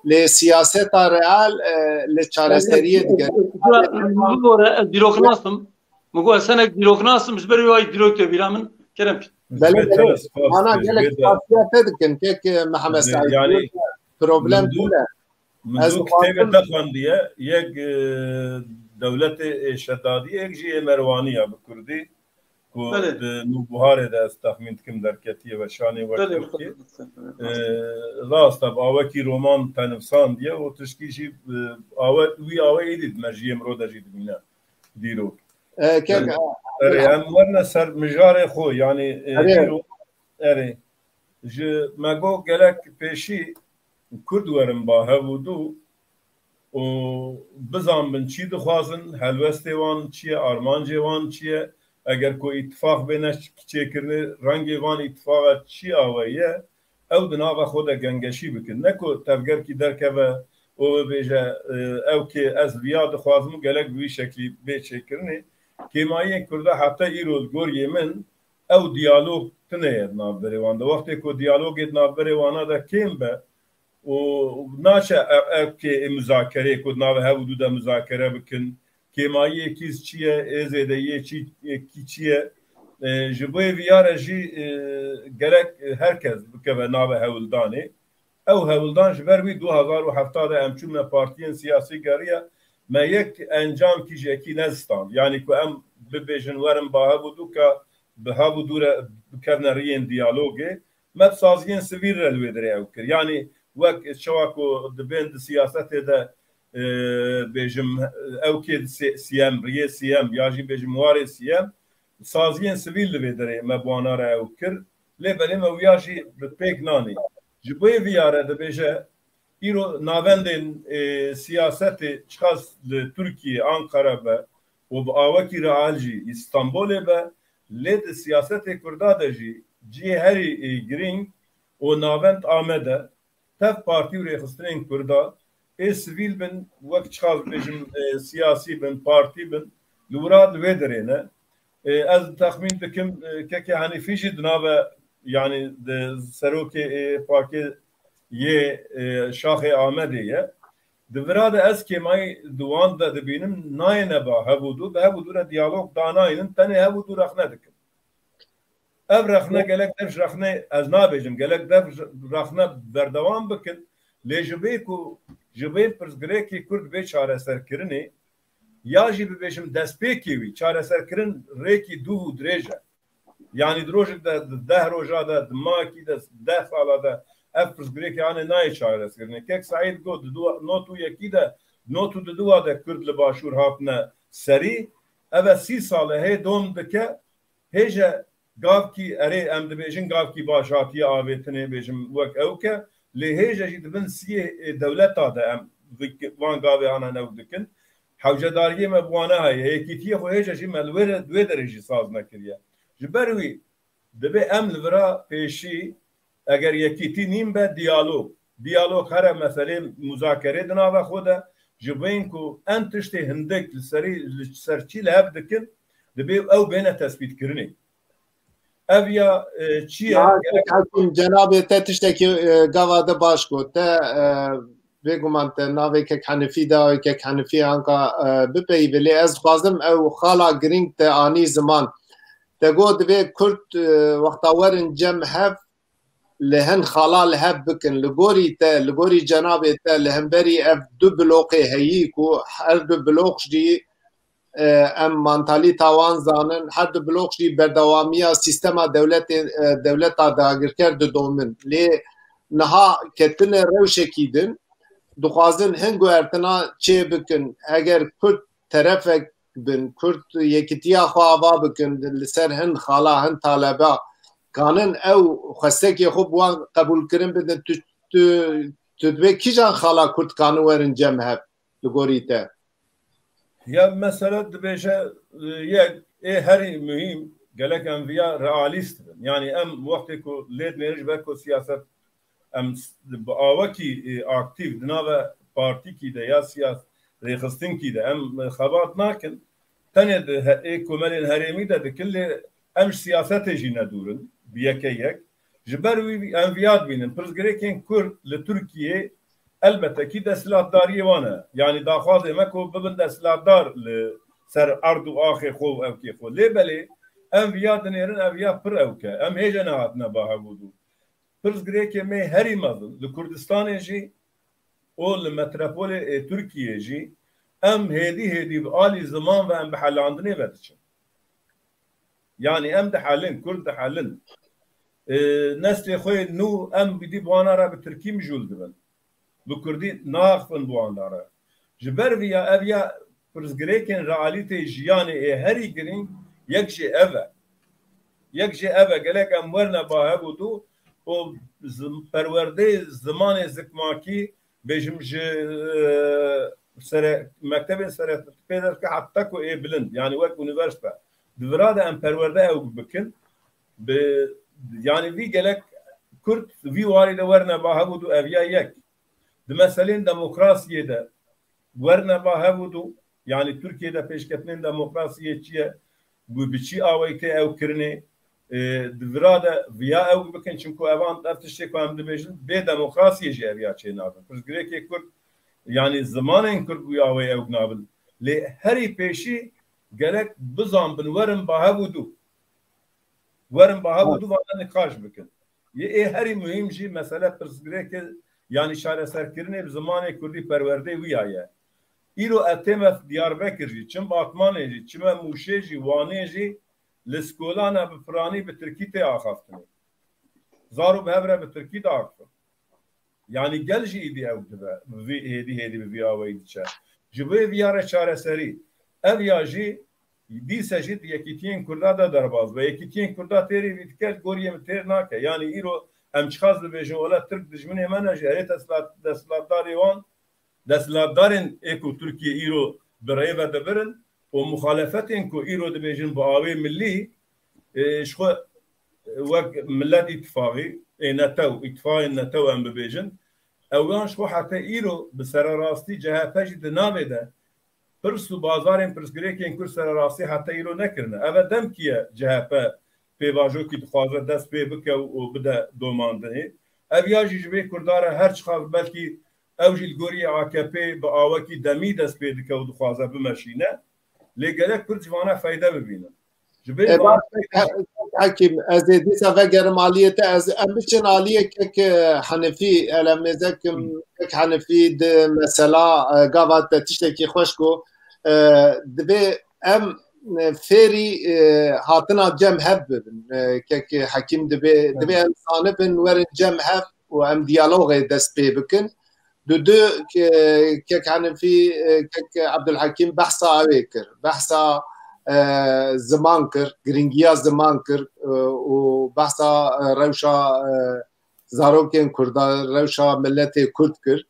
Lê siyaseta real, e, li çareseriyê digere. Min got, ez dîroknas im. Min got, ez hinek dîroknas im, ji ber wê wayî dîrok tê bîra min. Kerem kî. Belê, belê. Ana gelek spasiya te dikin, kek, e, Mehmet Seîd. Yani, problem tune. Min dû kitêbê te xwendiye, yek, e, Dewletê, e, Şedadî, yek jî ê Merwanî ya bi kurdî, ku Belê. di Nûbuharê de ez texmîn dikim derketiye weşanê wek Belê, ew ki. belê, belê. E, rast e, bi awekî roman te nivsandiye û tişkî jî, e, awe, wî awe êdî di mejiyê mirov de jî dimîne dîrok. E, kek, Yani, a, erê, em werine ser mijarê xwe, yani, e, Erê. îro, erê, ji me got gelek pêşî Kurd werin ba hev û dû û bizanbin çi dixwazin, helwestê wan çi ye, armancê wan çi ye, eger ku îtifaq bêne çêkirinê, rengê van îtifaqa çi awe ye, ew di nava xwe de gengeşî bikin. Ne ku tevgerkî derkeve û bibêje, e, ew kê ez viya dixwazim û gelek bi vî şeklî bê çêkirinê. Kêmayiyên Kurda heta îro li goriyê min ew diyalog tune ye di navberê wan de. Wextê ku diyalogê di navberê wana de kêm be, û naçe ev, ev kê ê muzakereyê ku di navê hev û dû de muzakere bikin. Kêmayiyê kî çi ye, ê zêdeyiyê çi, kî çi ye? E, ji bo yê viya re jî, e, gerek her kes bikeve navê hewldanê. Ew hewldan ji ber wî du hazar û hevta de em çûne partiyên siyasî geriya me yek encamkî ji yekî nezistand. Yanî ku em bibêjin werin ba hev û dû ka bi hev û dû re bikevne riyên diyalogê. Me bi saziyên sivîl re li wê derê ew kir. Yanî wek çawa ku dibên di siyasetê de, e, bêjim, ew kê sê-, siyem, riyê siyem ya jî bêjim warê siyem, saziyên sivîl li vê derê me bi wana re ew kir. Lê belê me wiya jî bi pêk nanî. Ji bo vê viya re dibêje, îro navendên, e, siyasetê çiqas li Tirkiye, Ankara be û bi awekî real jî Îstanbulê be, lê di siyasetê Kurda de jî cihê herî, e, girîng û navend Amed e. Tev partî û rêxistinên Kurda, ê sivîl bin, wek çiqas bibêjim, e, siyasî bin, partî bin, li wira li wê derê ne. E, ez texmîn dikim, e, kekê Henîfî jî di nave, yanî di serokê ê pakê yê, e, şaxê Amedê ye. Di vira de ez kêmayî di wan de dibînim, nayêne ba hev û dû, bi hev û dû re diyalog danayînin, tenê hev û dû rexne dikin. Ev rexne gelek dev ji rexne, ez nabêjim, gelek dev ji rexne berdewam bikin, lê ji vê ku ji vê pirsgirêkê Kurd bê çareserkirinê, ya jî bibêjim destpêkê wî, çareserkirin rêkî dûv û dirêj e. Yanî di rojek de, di deh roja de, di mahekî de, deh sala de ev pirsgirêkê anê nayê çareserkirinê. Kek Seîd got, di du, not û yekî de, not û duduwa de Kurd li Başûr hatine serî, ev e sî sal e hê dom dike, hêje gavkî, erê, em dibêjin gavkî baş hatiye avêtinê, bêjim wek ew ke, lê hêje jî di bin siyê, e, dewleta de em vik-, van gavê ana new dikin. Hewcedariyê me bi wana heye, yekîtiyê xwe hêje jî me li wê re, wê derê jî saz nekiriye. Ji ber wî, divê em li vira pêşî, eger yekîtî nîn be, diyalog. Diyalog here meselê muzakerê di nava xwe de, ji bo yên ku em tiştê hindik li serî, li ser çî li hev dikin, divê ew bêne tespîtkirinê. Ev ya, e, çi ye? Ya, gerek Kek Hekîm, cenabê te tiştekî, e, gava de baş got. Te, e, bêguman te navê Kek Henifî da, Kek Henifî anka, e, bipeyivê. Lê ez dixwazim ew xala girîng te anî ziman. Te got divê Kurd, e, wexta werin cem hev, li hin xala li hev bikin. Li gorî te, li gorî cenabê te, li hemberî ev du bloqê heyî ku her du bloq jî e, em mantalîta wan zanin, her du blok jî berdewamiya sîstema dewletê, e, dewleta dagirker didomin. Lê niha ketine rewşekî din, dixwazin hin guhertina çê bikin. Eger Kurd terefek bin, Kurd yekitiya xwe ava bikin, li ser hin xala, hin taleba, kanin ew xwestekê xwe bi wan qebûlkirin bidin, tu, tu, tu dibê kîjan xala Kurd kanin werin cem hev li gorî te? Ya mesele dibêje, e, yek ê herî muhîm, gelek em viya realîst bin. Yanî em wextê ku lê dinêrin ji ber ku siyaset em s-, bi awekî, e, aktîf di nave partîkî de ya siyas-, rêxistinkî de em, e, xebat nakin. Tenê di he-, ê komelên herêmî de dikin, lê em ji siyasetê jî nedûr in, bi yeke yek. Ji ber wî em viya dibînin. Pirsgirêkên Kurd li Tirkiyê elbette kî desthilatdariyê wan e. Yanî daxwazê me ku bibin desthilatdar li ser erd û axê xwe û ewkê xwe. Lê belê em viya dinêrin, ev ya pir ewk e. Em hêje nehatine ba hevûdû. Pirsgirêkê me herî mezin li Kurdistanê jî û li metropolê ê Tirkiyê jî em hêdî hêdî bi alî ziman ve em bi helandinê ve diçin. Yanî em dihelin, Kurd dihelin. E, neslê xwe yê nû em bidî bi wana re bi tirkî mijûl dibin. Bi kurdî naaxifin bi wana re. Ji ber vî ya ev ya pirsgirêkên realîteyê jiyanê ê herî girîng yek jê ev e. Yek jê ev e, gelek em werine ba hev û dû û zim-, perwerdeyê zimanê zikmakî bêjim ji, e, sere-, mektebên sere pê derke heta ku ê bilind, yanî wek unîversîte. Di vira de em perwerde ew bikin, bi, yanî vî gelek Kurd vî warî de werine ba hev û dû ev ya yek. Di meselên demokrasiyê de werine ba hev û dû, yanî Tirkiyê de pêşketinên demokrasiyê çi ye, bi, bi çi awayî tê ew kirinê, e, di vira de viya ew bikin, çimku evan ev tiştê ku em dibêjin, bê demokrasiyê jî ev ya çê nabin. Pirsgirêkê Kurd, yanî zimanên Kurd wî awayî ew nabin. Lê herî pêşî gerek bizanbin, werin ba hev û dû. Werin ba hev û dû vana nîqaş bikin. Yê ê herî muhîm jî mesele pirsgirêkê, yanî çareserkirinê bi zimanê kurdî perwerdê wî ya ye. Îro ez tême Diyarbekir jî, çim Batmanê jî, çime Mûşê jî, Wanê jî li skolana bi piranî bi tirkî tê axaftinê. Zarok bi hev re bi tirkî diaxifin. Yanî gel jî îdî ew dibe, bi vî hêdî hêdî bi vî awayî diçe. Ji bo vî ya re çareserî. Ev ya jî dîse jî di yekîtiyên Kurda de derbas be. Yekîtiyên Kurda têrê vî dike, goriyê min têr nake. Yanî îro em çiqas dibêjin, wela Tirk dijminê me ne jî, erê desthilat-, desthilatdarê wan, desthilatdarên ê ku Tirkiye îro bi rê ve dibirin û muxalefetên ku îro dibêjin bi awê milî, e, ji xwe, e, wek Millet Îtifaxî, ê netew, îtifaqên netew em bibêjin, ewan ji xwe heta îro bi sererastî C H P jî di navê de pirs û bazarên pirsgirêkên Kurd sererastî heta îro nekirine. Ev e demkî ye C H P pêvajoyekî dixwaze dest pê bike û bide domandinê. Ev ya jî ji vê Kurda re her çiqas belkî ew jî li gorî A K P bi awekî demî dest pê dike û dixwaze bimeşîne. Lê gerek Kurd ji vana feyde bibînin. Ji vê E, baş, Hekîm, ez ê dîsa vegerim aliyê te, ez, em biçin aliyê kek, e, Henefî, ele mêzekim, kek Henefî di mesela, e, gava te tiştekî xweş got, e, divê em, e, fêrî, e, hatina cem hev bibin. E, kek Hekîm divê, divê em zanibin werin cem hev û em diyalogê dest pê bikin. Dudu ke-, kek Henefî, e, kek Abdulhekîm behsa ew ê kir. Behsa, e, ziman kir, giringiya ziman kir, e, û behsa, e, rewşa, e, zarokên Kurda, rewşa miletê Kurd kir.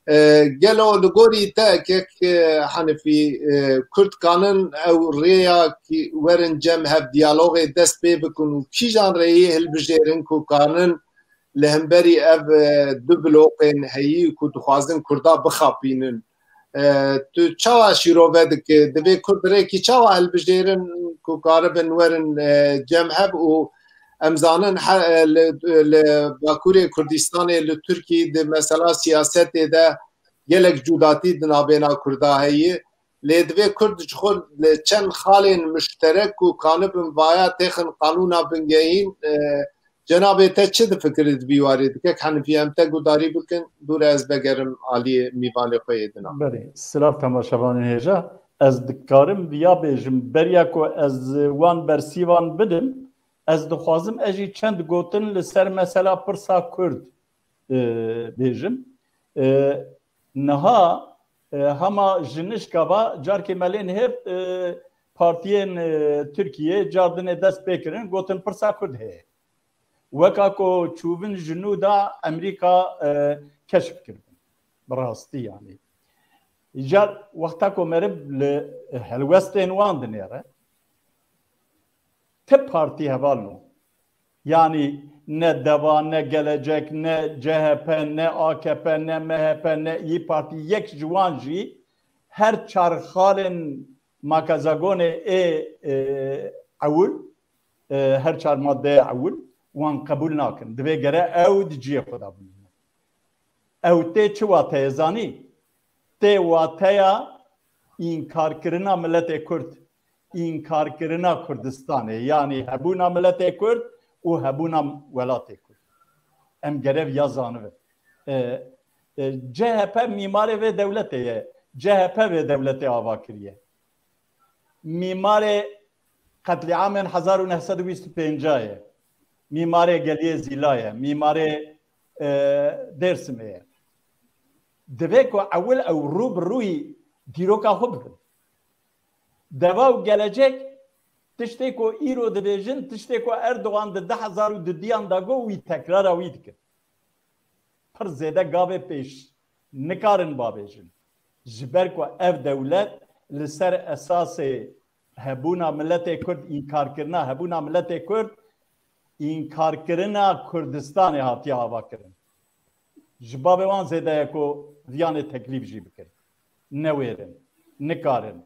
E, gelo li gorî te kek, e, Henefî, e, Kurd kanin ew rêya kî werin cem hev diyalogê dest pê bikin û kîjan rêyê hilbijêrin ku kanin li hemberî ev, e, du bloqên heyî ku dixwazin Kurda bixapînin. E, tu çawa şîrove dike? Divê Kurd rêkî çawa hilbijêrin ku karibin werin, e, cem hev û em zanin he-, e, li, li Bakurê Kurdistanê, li Tirkî, di mesela siyasetê de gelek cudatî di navbêna Kurda heye. Lê divê Kurd ji xwe li çend xalên muşterek ku kanibin vaya têxin qanûna bingehîn, e, cenabê te çi difikire di vî warê? Dikek Henifî em te gudarî bikin, dûre ez vegerim aliyê mîvanê xwe yê dina. Belê, silav temaşevanên hêja. Ez dikarim viya bêjim, beriya ku ez wan bersîvan bidim, ez dixwazim ez jî çend gotin li ser mesela pirsa Kurd, e, bêjim. E, niha, e, hema ji nişka va carkê me lê nihêrt, e, partiyên, e, Tirkiyê car dinê dest pê kirin, gotin pirsa Kurd heye. Weka ku çûvin ji nû da Amerîka, e, keşf kiribin. Bi rastî yanî. Îcar wexta ku meriv li helwestên wan dinêre, ti partî hevalno. Yanî ne Deva, ne Gelecek, ne C H P, ne A K P, ne M H P, ne İYİ Partî, yek ji wan jî her çar xalên makezagonê ê, e, ewil, e, her çar maddeyê ewil wan qebûl nakin. Divê gere ew di cihê xwe de bimîne. Ew tê çi wateyê zanî? Tê wateya înkarkirina miletê Kurd, înkarkirina Kurdistanê, yanî hebûna miletê Kurd û hebûna welatê Kurd. Em gerev ya zanibin. E, e, C H P mîmarê vê dewletê ye. C H P vê dewletê ava kiriye. Mîmarê qetlîamên hezar û neh sed û bîst û pênc ye. Mîmarê Geliyê Zîla ye. Mîmarê, e, Dêrsimê ye. Divê ku ewil ew rû bi rûyî dîroka xwe bibin. Deva û Gelecek tiştê ku îro dibêjin, tiştê ku Erdogan di du hezar û dudiyan de got, wî tekrara wî dikin. Pir zêde gavê pêş nikarin bavêjin. Ji ber ku ev dewlet li ser esasê hebûna miletê Kurd, înkarkirina hebûna miletê Kurd, înkarkirina Kurdistanê hatiye avakirin. Ji bavê wan zêde ye ku viyanê teklîf jî bikin. Newêrin, nikarin.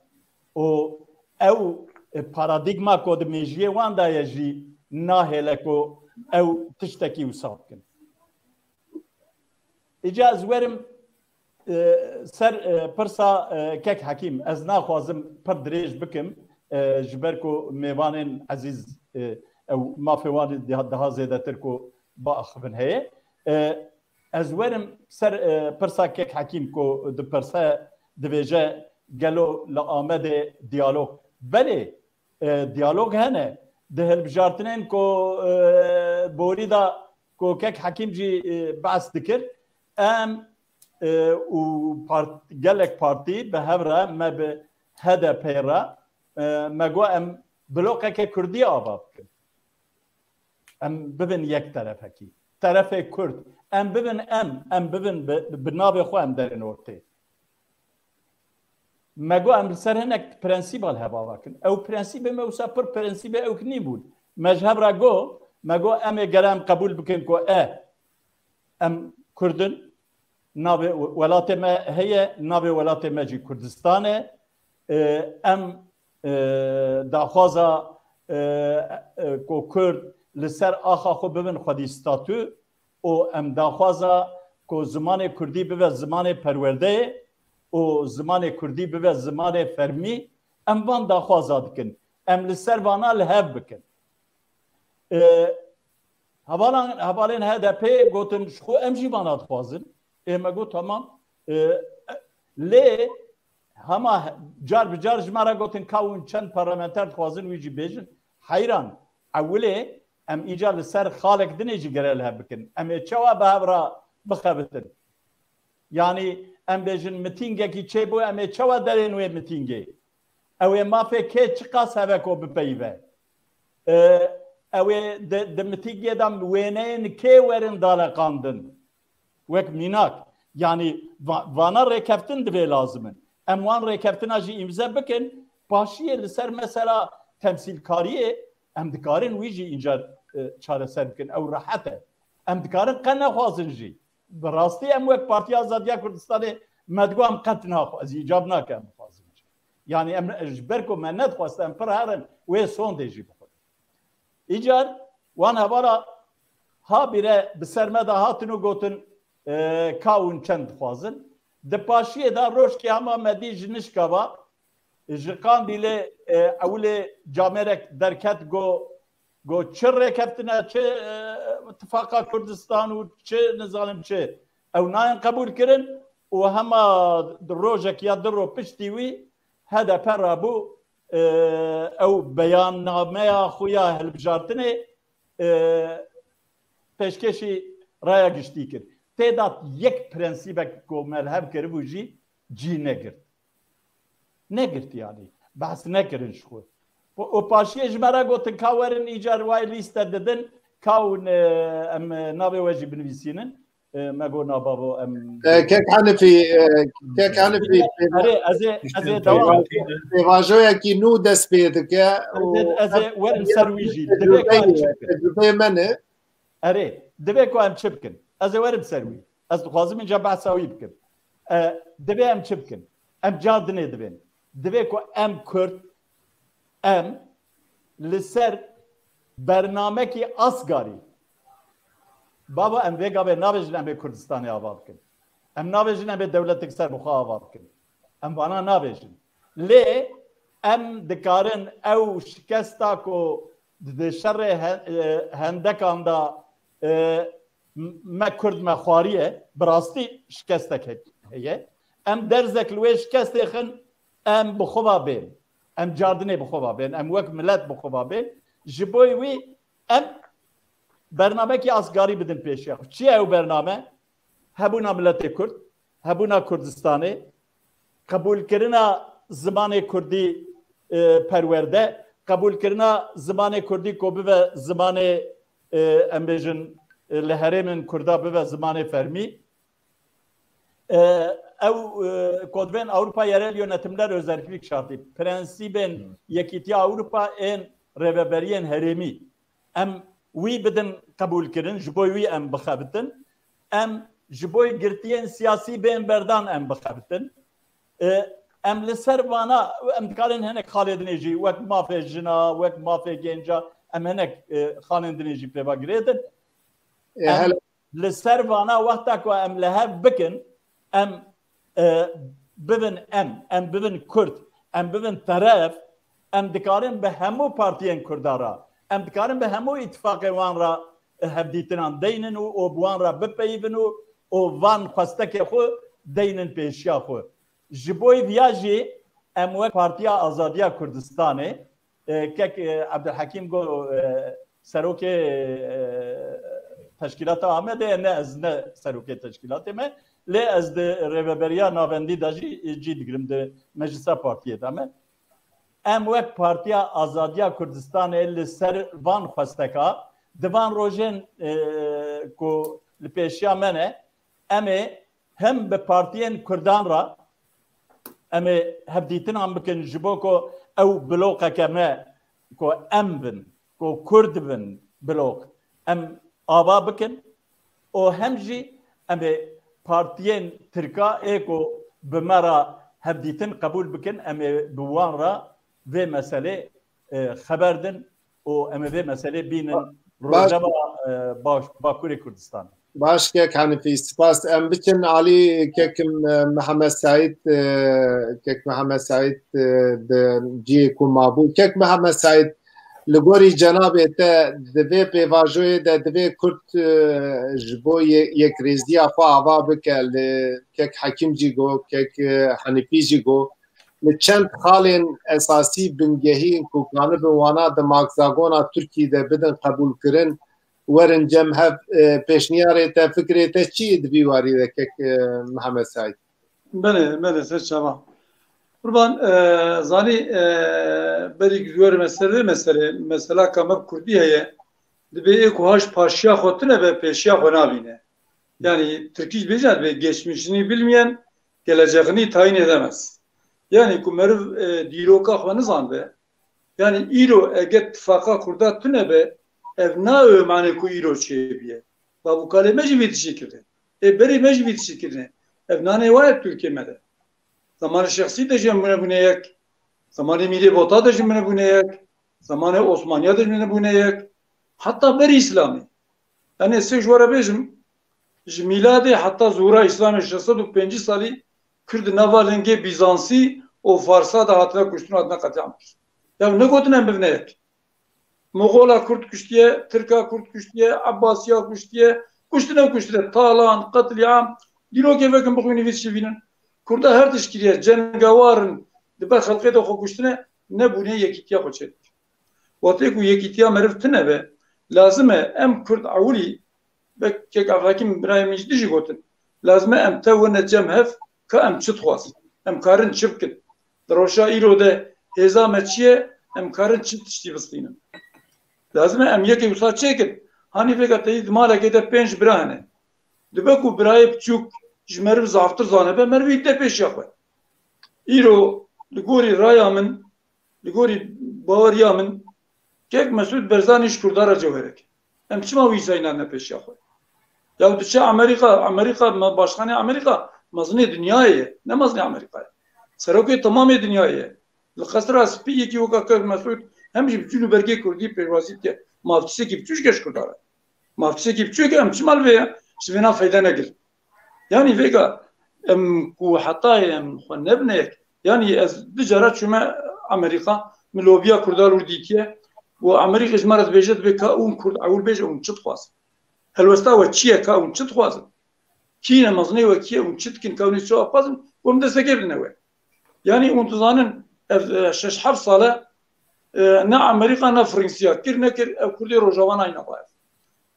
Û ew, e, paradîgma ku di mêjiyê wan de ye jî nahêle ku ew tiştekî wisa bikin. Îca ez werim, e, ser, e, pirsa, e, kek Hekîm. Ez naxwazim pir dirêj bikim, e, ji ber ku mêvanên ezîz, e, ew mafê wan daha, daha zêdetir ku biaxivin heye. E, ez werim ser, e, pirsa kek Hekîm ku dipirse, divêje gelo li Amedê diyalog. Belê, e, diyalog hene. Di hilbijartinên ku, e, borî de ku kek Hekîm jî, e, behs dikir, em, e, û part-, gelek partî bi hev re, me bi H D P re, e, me got em bloqeke Kurdî ava bikin. Em bibin yek terefekî. Terefê Kurd. Em bibin em, em bibin bi, bi navê xwe em derin ortê. Me got em li ser hinek prensîba li hev ava kin. Ew prensîbê me wisa pir prensîbê ewk nîbûn. Me ji hev re got, me got em ê gere em qebûl bikin ku e, em Kurd in, navê welatê me heye, navê welatê me jî Kurdistan e. E, em, e, daxwaza, e, e, ku Kurd li ser axa xwe bibin xwedî statû, û em daxwaza ku zimanê kurdî bibe zimanê perwerdeyê û zimanê kurdî bibe zimanê fermî, em van daxwaza dikin. Em li ser vana li hev bikin. E, hevalan, hevalên H D P gotin, ji xwe em jî vana dixwazin. Ê me got, tamam. E, lê hema car bi car ji me re gotin, ka hûn çend parlamenter dixwazin wî jî bêjin. Heyran, ewilê em îcar li ser xalek dinê jî gere li hev bikin. Em ê çawa bi hev re bixebitin? Yanî em bêjin mitîngekî çêbû, em ê çawa derên wê mitîngê? Ew ê mafê kê çiqas heve ku bipeyive? E, ew ê di, di mitîngê de wêneyên kê werin daleqandin? Wek mînak. Yanî va-, vana rêkeftin divê lazim in. Em wan rêkeftina jî îmze bikin, paşiyê li ser mesela temsîlkariyê em dikarin wî jî încar, e, çareser bikin. Ew rehet e. Em dikarin qe nexwazin jî. Bi rastî em wek Partiya Azadiya Kurdistanê me digot em qet naxwe-, ez îcab nakim em bixwazin jî. Yanî em ji ber ku me nedixwest em pir herin wê sondê jî bixwin. Îcar wan hevala habîre bi ser me de hatin û gotin, e, ka hûn çend dixwazin. Di paşiyê de rojkê hema me dî ji nişka va, ji Qandîlê, e, ewilê camêrek derket, got, got, çi rêkeftina, çi, e, Tifaqa Kurdistan û çi nizanim çi. Ew nayên qebûl kirin û hema rojek ya du ro piştî wî H D P rabû, e, ew beyannameya xwe ya hilbijartinê, e, pêşkêşî raya giştî kir. Tê de yek prensîbek ku me li hev kiribû jî cî negirt. Negirt yanî. Behs nekirin ji xwe. Û paşiyê ji me re gotin ka werin îcar wayê lîste didin, ka hûn, e, em, e, navê we jî binivîsînin. E, me got na babo em E, Kek Hanifî, e, Kek Hanifî, Erê, ez ê, ez ê dewam bikim. Pêvajoyekî nû dest pê dike Ez û ê, ez ê werim ser wî jî. Divê ku em çi bikin? Tecrübeyê me ne. Erê, divê ku em çi bikin? Ez ê werim ser wî. Ez dixwazim înca behsa wî bikim. E, divê em çi bikin? Em cardinê divên. Divê ku em Kurd, em li ser bernamekî asgarî, baba, em vê gavê nabêjin em ê Kurdistanê ava bikin. Em nabêjin em ê dewletek ser bi xwe ava bikin. Em vana nabêjin. Lê em dikarin ew şikesta ku di şerê he-, e, hendekan de, e, m-, me Kurd me xwariye, bi rastî şikestek he-, heye. Em derzek li wê şikestê xin, em bi xwe ve bên. Em cardinê bi xwe ve bên. Em wek milet bi xwe ve bên. Ji bo wî em bernamekî asgarî bidin pêşiya xwe. Çi ye ew bername? Hebûna miletê Kurd, hebûna Kurdistanê, qebûlkirina zimanê Kurdî, e, perwerde, qebûlkirina zimanê Kurdî ku bibe zimanê, e, em bêjin, e, li herêmên Kurda bibe zimanê fermî. E, ew, e, ku divên Avrupa Yerel Yönetimler Özellik Şartı, prensîbên Yekîtiya Avrupa ên rêveberiyên herêmî. Em wî bidin qebûlkirin, ji bo wî em bixebitin. Em ji bo girtiyên siyasî bên berdan em bixebitin. E, em li ser vana, em dikarin hinek xalê dinê jî, wek mafê jina, wek mafê genca, em hinek, e, xalên dinê jî pê ve girêdin. Em li ser vana wexta ku em li hev bikin, em, e, bibin em, em bibin Kurd, em bibin teref, em dikarin bi hemû partiyên Kurda re, em dikarin bi hemû îtifaqê wan re, e, hevdîtinan deynin û, û bi wan re bipeyivin û, û van xwestekê xwe deynin pêşiya xwe. Ji bo viya jî em wek Partiya Azadiya Kurdistanê, e, kek, e, Ebdulhekîm got, e, serokê, e, teşkîlata Amedê, ne ez ne serokê teşkîlatê me, lê ez di rêveberiya navendî de jî, e, cî digirim di meclisa partiyê de me. Em wek Partiya Azadiya Kurdistanê li ser van xwesteka, di van rojên, e, ku li pêşiya me ne, em ê hem bi partiyên Kurdan re em ê hevdîtinan bikin ji bo ku ew bloqeke me ku em bin, ku Kurd bin bloq, em ava bikin û hem jî em ê partiyên Tirka ê ku bi me re hevdîtin qebûl bikin, em ê bi wan re vê meselê, e, xeber din û em ê vê meselê bînin Ba-, baş. rojeva, e, baş, Bakurê Kurdistanê. Baş, kek Hanifî, spas. Em biçin alî kek, e, Mihemed Seîd, e, kek Mihemed Seîd, e, di cihê ku mabû. Kek Mihemed Seîd, li gorî cenabê te di vê pêvajoyê de divê Kurd, e, ji bo ye-, yekrêziya xwe ava bike, li kek Hekîm jî got, kek, e, Hanifî jî got, li çend xalên esasî bingehîn ku kanibin wana di makzagona Tirkî de bidin qebûlkirin, werin cem hev, e, pêşniyarê te, fikrê te çi ye di vî warî de kek, e, Mihemed Seîd? Belê, belê, ser çava. Qurban, e, zanî, e, berî ku were me ser vê meselê, mesela ka me bi kurdî heye, dibê ê ku haş paşiya xwe tune be, pêşiya xwe nabîne. Yani Tirkî jî bêje dibê geçmişini bilmeyen geleceğini tayin edemez. Yani ku meriv, e, dîroka xwe nizanbe, yani îro eger tifaqa Kurda tune be, ev nabe manê ku îro çêbiye. Babûkalê me jî vê tiştê kirine. Ê berê me jî vê tiştê kirine. Ev nanê wa ye Tirkiyê me de. Zamanê Şêx Seîd de jî em bûne bûne yek. Zamanê Mîrê Bota de jî bûne bûne yek. Zamanê Osmaniya de jî bûne bûne yek. Heta berî Îslamê. Yani ez ê ji we re bêjim, ji mîladê heta zuhura Îslamê şeş sed û pêncî salî Kurd di nava lingê Bîzansî û Farsa de hatine kuştin û hatine qetlîam kirin. Ya negotine em bibine yek. Moxola Kurd kuştiye, Tirka Kurd kuştiye, Ebbasiya kuştiye, kuştine kuştine, talan, qetlîam. Dîrokê vekin bixwînin vî tiştî bînin. Kurda her tişt kiriye, cengewar in, di ber xelkê de xwe kuştine, nebûne yekîtiya xwe çêdike. Wextê ku yekîtiya meriv tune be, lazim e em Kurd ewilî, wek kek Evrakîm birayê min jî dijî gotin, lazim e em tev wene cem hev ka em çi dixwazin, em karin çi bikin. Di roja îro de hêza me çi ye, em karin çi tiştî bistînin. Lazim e em yekê wisa çêkin. Hanî vêga te yî di malekê de pênc bira hene. Dibe ku birayê biçûk ji meriv zaftir zane be, meriv yî de pêşiya xwe. Îro li gorî raya min, li gorî baweriya min, kek Mesûd Berzanî ji Kurda re cewherek. Em çima wî zayna ne pêşiya xwe? Ya diçe Amerîka, Amerîka, ma-, başxanê Amerîka mezinê dinyayê ye, ne mezinê Amerîka ye. Serokê temamê dinyayê ye. Li Qesra Spî yekî weka kek Mesûd hem jî bi cûn û bergê Kurdî pêşwazî dike. Ma tiştekî biçûk ji Kurda re. Ma tiştekî biçûk em çima li vê, ji vêna feyde negir? Yanî vêga em ku hetayê em xwe nebine yek. Yanî ez du cara çûme Amerîka, min lobiya Kurda li wir dîtiye. Û Amerîka ji me re dibêje, dibê ka hûn Kurd ewil bêje hûn çi dixwazin? Helwesta we çi ye ka hûn çi dixwazin? Kî ne mezinê we kî ye hûn çi dikin ka hûn ê çawa bixwazin? Hûn destekê bidine we. Yanî hûn dizanin ev, e, şeş heft sal e, e, ne Amerîka ne Fransiya kir nekir, ev Kurdê Rojava nayne ba ev.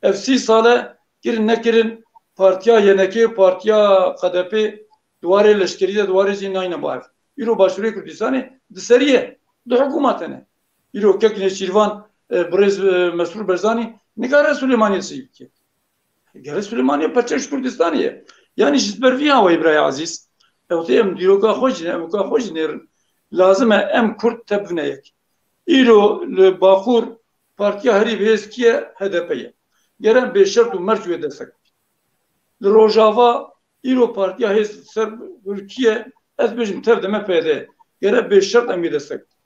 Ev sî sal e kirin nekirin, partiya Y N K, partiya K D P di warê leşkerî de, di warê jî nayne ba ev. Îro Başûrê Kurdistanê di serî ye, du hikûmet hene. Îro kek Nêçîrvan, e, birêz, e, Mesrûr Berzanî nikare Silêmaniyê seyî bike. Gere Silêmaniyê parçe ji Kurdistanê ye. Yanî ji ber vî awayî birayê ezîz, ew tê em dîroka xwe jî ne, em weka xwe jî nêrin. Lazim e em Kurd tevbine yek. Îro li Bakur partiya herî bihêz kî ye? H D P ye. Gere em bêşert û merc wê destek bikin. Li Rojava îro partiya hêz ser kî ye? Ez bêjim tev de me P D ye. Gere bêşert em wê destek bikin.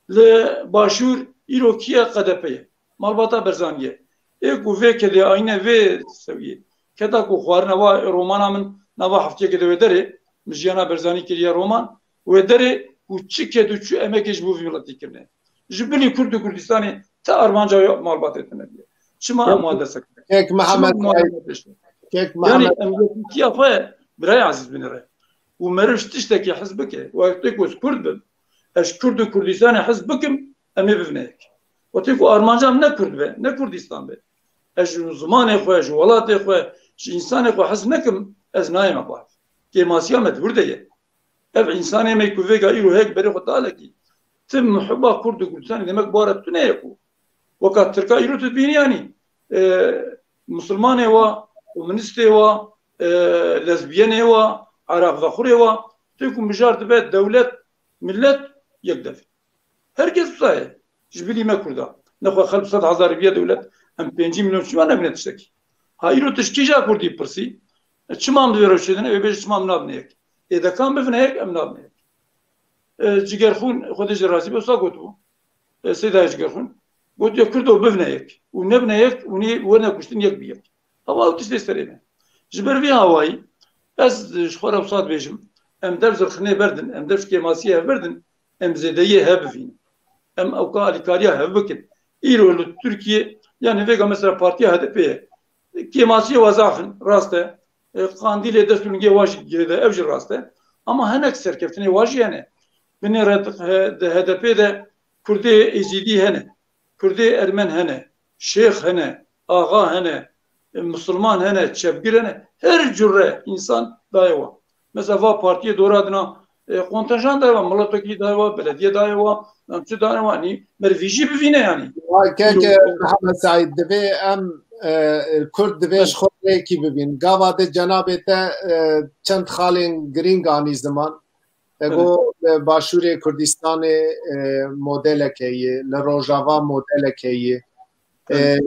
Li Başûr îro kî ye? K D P ye. Malbata Berzanî ye. Ê ku vê kedê ayne vê sewiyê. Keda ku xwarina wa romana min nava heftiyekê de wê derê, min jiyana Berzanî kiriye roman, wê derê ku çi ked û çi emekê ji bo vî miletî kirine. Ji bilî Kurd û Kurdistanê ti armanca wê malbatê tune bûye. Çima em wan destek bidin? Kek Çima Mihemed em wan Saîd, destek bidin? Kek Yanî Mihemed em yekîtiya xwe birayê ezîz binêre. Û meriv ji tiştekî hez bike. Wextê ku ez Kurd bim, ez ji Kurd û Kurdistanê hez bikim, em ê bibine yek. Wextê ku armanca min ne Kurd be, ne Kurdistan be, ez ji zimanê xwe, ji welatê xwe, ji însanê xwe hez nekim, ez nayême ba ev. Kêmasiya me di wir de ye. Ev însanê me ku vêga îro hek berê xwe dalekî, ti muhiba Kurd û Kurdistanê demek bara tune ye ku weka Tirka îro tu dibînî yanî, e, Musulmanê wa, komunistê wa, e, lezbiyenê wa, Arab vexurê wa, tê ku mijar dibe dewlet, millet yek dev. Her kes wisa ye. Ji bilî me Kurda. Nexwe xelk sed hezar biye dewlet, em pêncî milyon çima nebine tiştekî? Ha îro tu ji kîja Kurdî pirsî? E, çima em di vê rewşê de ne? Wê bêje çima em nabine yek? Ê de ka em bibine yek, em nabine yek. E, Cigerxûn, Xwedê ji razî be, wisa gotibû. E, Seyda Cigerxûn. Gotiye Kurdo bibine yek. Û nebine yek, û nî werne kuştin yek bi yek. Hewa ew tiştê serê me. Ji ber vê awayî, ez ji xwe re wisa dibêjim, em dev ji rixinê berdin, em dev ji kêmasiyê hev berdin, em zêdeyiyê hev bivînin. Em ewka alîkariya hev bikin. Îro li Tirkiye, yanî vêga mesela partiya H D P ye. Kêmasiyê wa zaf in, rast e. E, Qandîlê dest û lingê wa jî girêde, ev jî rast e. Ama hinek serkeftinê wa jî hene. Binêre di, di H D P de Kurdê Êzîdî hene. Kurdê Ermen hene. Şêx hene. Axa hene. E, Musulman hene. Çepgir hene. Her cure însan daye wa. Mesela va partiyê dora dina, e, kontenjan daye wa, milletvekilî daye wa, belediye daye wa, em çi daye wa, nî merivî jî bivîne yanî. Vay kek Mihemed Saîd, divê em, e, Kurd divê ji xwe rêkî bibîn. Gava de cenabê te, e, çend xalên girîng anî ziman. Te got, e, Başûrê Kurdistanê, e, modeleke ye, li Rojava modeleke ye. E,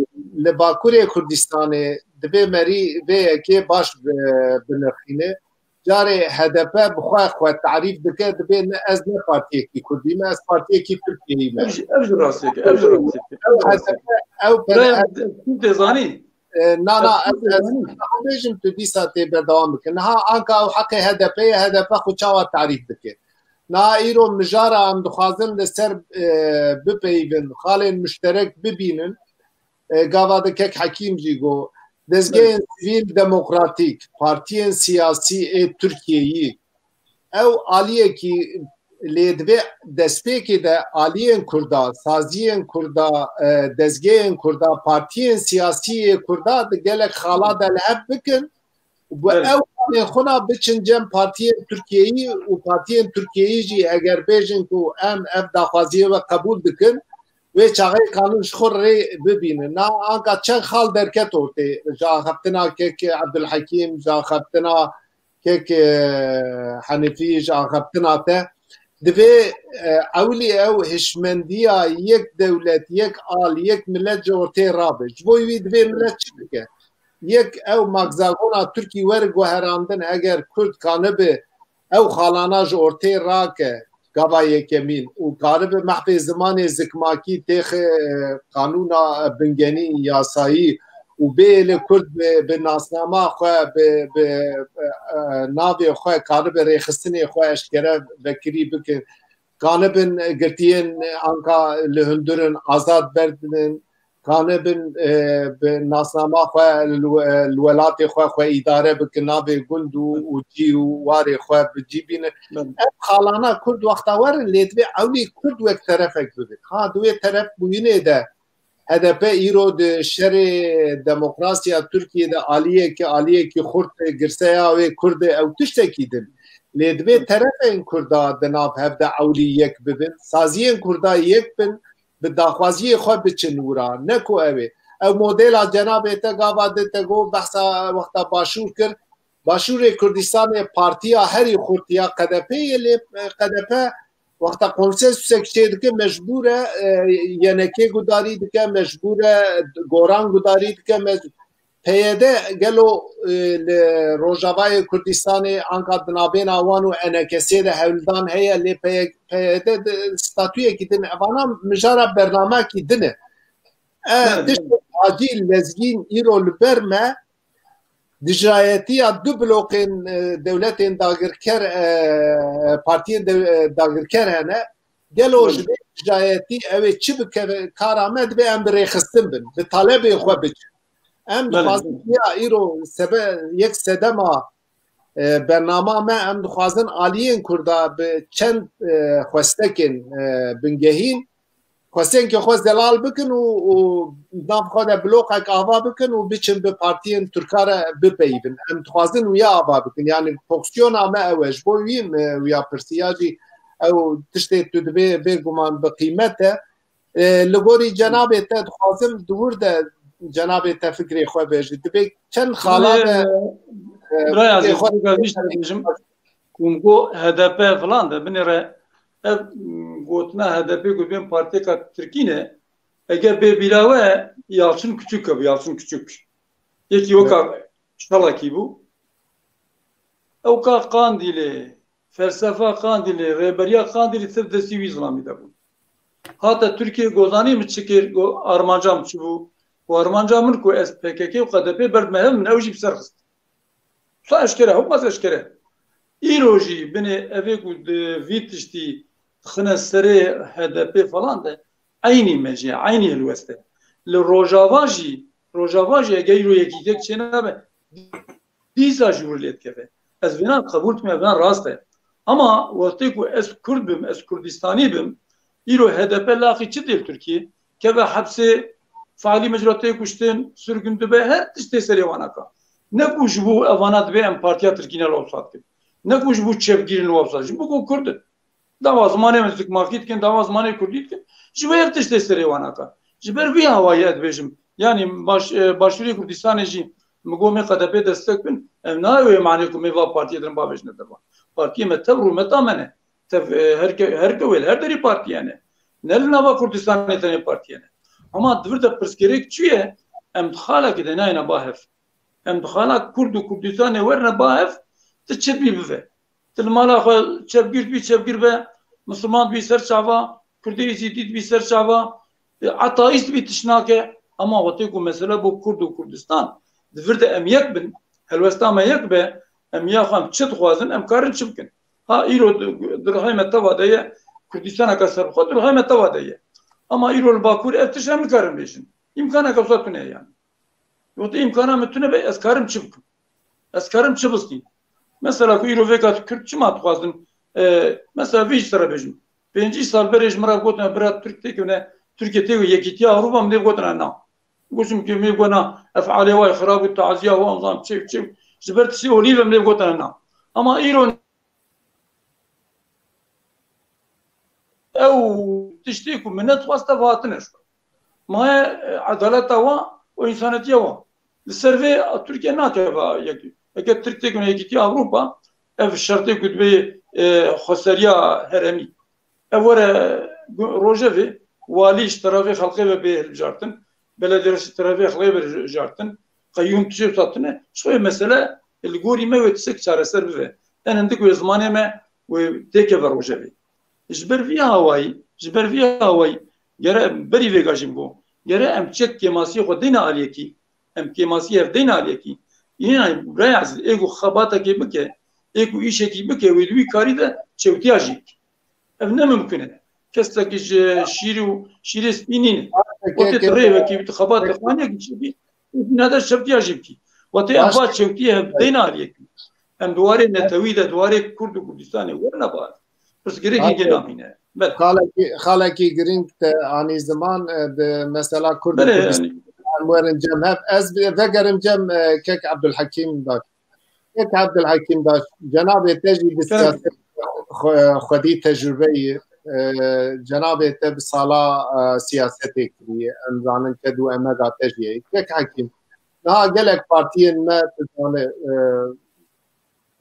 li Bakurê Kurdistanê divê merî vê yekê baş bi-, binirxîne. Carê H D P bi xwe xwe tarîf dike, dibê ne ez ne partiyekî Kurdî me, ez partiyekî Tirkiyeyî me. Ev jî, ev jî rastiyek e, ev jî rastiyek e. Ew H D P, ew P D H. Ev Kurdê zanî. E, na, na, ez, ez, ez bêjim tu dîsa tê berdewam bike. Niha anka ew heqê H D P ye, H D P xwe çawa tarîf dike? Niha îro mijara em dixwazin li ser, e, bipeyivin, xalên muşterek bibînin. E, gava de kek Hekîm jî got, dezgehên sivîl demokratîk, partiyên siyasî ê Tirkiyeyî, ew aliyekî lê divê destpêkê de aliyên Kurda, saziyên Kurda, e, dezgehên Kurda, partiyên siyasî yê Kurda di gelek xala de li hev bikin û bi Evet. ew xalên xwe re biçin cem partiyên Tirkiyeyî û partiyên Tirkiyeyî jî eger bêjin ku em ev daxwaziyê we qebûl dikin, wê çaxê qanûn ji xwe rê bibînin. Na anka çend xal derket ortê, ji axaftina kek Ebdulhekîm, ji axaftina kek, e, Henîfî, ji axaftina te. Divê, e, ewlî ew hişmendiya yek dewlet, yek al, yek milet ji ortê rabe. Ji bo wî divê milet çi bike? Yek ew magzagona Tirkî were guherandin, eger Kurd kanibe ew xalana ji ortê rake, gava yekemîn û karibe mehfê zimanê zikmakî têxe, e, qanûna bingenî, yasayî û bê li Kurd bi, bi nasnama xwe, bi, bi, e, navê xwe karibe rêxistinê xwe eşkere vekirî bikin. Kanibin girtiyên anka li hundir in azad berdin, kanibin, e, bi nasnama xwe li, li welatê xwe, xwe îdare bikin, navê gund û, û cî û warê xwe bi cî bînin. Belê. Ev xalana Kurd wexta werin, lê divê ewlî Kurd wek terefek bibin. Ha, di wê teref bûyinê de H D P îro di şerê demokrasiya Tirkiyê de aliyekî, aliyekî xurt girseya wê Kurd e, ew tiştekî din. Lê divê terefên Kurda di nav hev de ewlî yek bibin. Saziyên Kurda yek bin, bi daxwaziyê xwe biçin wira. Ne ku ew ê. Ew modela cenabê te gava di te got behsa wexta Başûr kir. Başûrê Kurdistanê partiya herî xurt ya Q D P yê, lê Q D P wexta konsensusek çêdike mecbûr e, e, Y N K gudarî dike, mecbûr e Goran gudarî dike, mec-, P Y D gelo, e, li Rojavayê Kurdistanê anka di navbêna wan û E N K S'ê de hewldan heye, lê P Y D di statuyekî din, evana mijara bernamekî din e. E, Evet, tişt evet. Acîl Lezgîn îro li ber me dijayetiya du bloqên, e, dewletên dagirker, e, partiyên dew-, e, dagirker hene. Gelo Evet. ji vê dijayetî ew ê çi bikeve kara me, divê em bi rêxistin bin, bi talebên xwe biçin. Em Belê. dixwazin ya îro sebe yek sedema, e, bernama me, em dixwazin aliyên Kurda bi çend, e, xwestekên, e, bingehîn, xwestênkê xwe zelal bikin û, û nav xwe de bloqek ava bikin û biçin bi partiyên Tirka re bipeyivin. Em dixwazin wiya ava bikin. Yani fonksiyona me ew e. Ji bo wî me wiya pirsiya jî ew tiştê tu dibê bêguman bi qîmet e. E, li gorî cenabê te dixwazim di wir de cenabê te fikrê xwe bêje. Dibê çend xala de, e, Biraya fikrê Aziz, xwe bêjim, ku min got H D P filan de, binêre ev, m, gotina H D P ku bên partiyeka Tirkî ne, eger bê bîra we Yalçın Küçük hebû, Yalçın Küçük. Yekî weka Evet. Çalakî bû. Ewka Qandîlê, felsefa Qandîlê, rêberiya Qandîlê ser destî wî zilamî de bû. Hate Tirkiye, gozanî min çi kir, go-, armanca min çi bû? Û armanca min ku ez P K K û K D P berdime hev, min ew jî bi ser xist. Sa eşkere, hewqas eşkere. Îro jî binê evê ku di vî tiştî dixine serê H D P falan de eynî mecî, eynî helwest e. Li Rojava jî, Rojava jî eger îro yekîtek çênabe, dîsa ji wir lê dikeve. Ez vêna qebûl dikim, vêna rast e. Ama wextê ku ez Kurd bim, ez Kurdistanî bim, îro H D P laxî çi dê li Tirkiyê? Keve hepsê, fealî mecra tê kuştin, sirgûn dibe, her tişt tê serê wan aka. Ne ku ji bo evana dibê em partiya Tirkî ne li wewsa dikin. Ne ku ji bo çepgîrî li wewsa, ji bo ku Kurd in. Dawa zimanê me zikmakî dikin, dawa zimanê kurdî dikin. Ji bo ev tiştê serê wan aka. Ji ber vî awayî ez dibêjim. Yanî baş, e, Başûrê Kurdistanê jî min got, em ê K D P destek bin. Ev nayê wê manê ku me va partiyê din bavêjine dervan. Partiyê me tev rûmeta me ne. Tev, e, her ke-, her kewê li her derî partiyê ne. Ne li nava Kurdistanê tenê partiyê ne. Ama di vir de pirsgirêk çi ye? Em di xalekê de nayêne ba hev. Em di xala Kurd û Kurdistanê werine ba hev, ti çi dibî bive. Ti li mala xwe çepgîr dibî, çepgîr be, Misliman dibî ser çava, Kurdê Êzîdî dibî ser çava, e, ateîst dibî tişt nake. Ama wextê ku mesele bo Kurd û Kurdistan, di vir de em yek bin, helwesta me yek be, em ya xwe em çi dixwazin, em karin çi bikin. Ha îro di, di rihayê me teva de ye, Kurdistaneke serbixwe di rihayê me teva de ye. Ama îro li Bakurê ev tişt em nikarin bêjin. Îmkaneke wisa tune ye yani. Wextê îmkana min tune be, ez karim çi bikim? Ez karim çi bistînim? Mesela ku îro vêka Kurd çima dixwazin E, mesela vê jî te re bêjim. Pêncî sal berê ji min re gotine bira Tirk têkevine, Tirkiye têkevine Yekîtiya Ewropa, min dê gotine na. Gotim ki min gona ev alê wa xirab û taziya wa zan çev çev. Ji ber tiştê olî ve min dê gotine na. Ama îro ew tiştê ku min nedixwast ev hatine ji xwe. Maye, e, edaleta wa û însanetiya wa. Li ser vê Tirkiye nakeve yekî. Eke Tirk têkevine Yekîtiya Ewropa, ev şertê ku dibê, e, xweseriya herêmî. Ev were gu-, rojevê walî ji terefê xelkê ve bê hilbijartin, belediyerês ji terefê xelkê ve hilbijartin, qeyûm tiştê hatine, ji xwe mesele li gorî me wê tiştek çareser bibe. En hindik wê zimanê me wê têkeve rojevê. Ji ber vî awayî, ji ber vî awayî gere em berî vêga jî bigo. Gere em çek kêmasiyê xwe deyne aliyekî, em kêmasiyê hev deyne aliyekî. Yine raya ê ku xebatekê bike, ê ku îşekî bike, wê di wî karî de çewtiya jî bike. Ev ne mimkun e. Kesekî ji şîrî û şîrê spî nîne. Wekî tu rêvekî bî, tu xebatê xwe nekî çi bî, û nede çewtiya jî bikî. Wetê em va çewtiyê hev deyne aliyekî. Em di warê netewî de, di warê Kurd û Kurdistanê werine bar. Pirsgirêkê gê namîne. Belê. Xalekî, xalekî girîng te anî ziman, e, di mesela Kurd û Belê, Kurdistan yanî. Em werin cem hev. Ez bi-, vegerim cem, e, kek Abdulhakim Daş. Kek Abdulhakim Daş, cenabê te jî di Kerem. Siyaset xwe-, xwedî tecrübe yî, e, cenabê te bi sala, e, siyasetê kiriye. Em zanin ked û emega te jî ye. Kek Hakim, niha gelek partiyên me, tu zanî, e,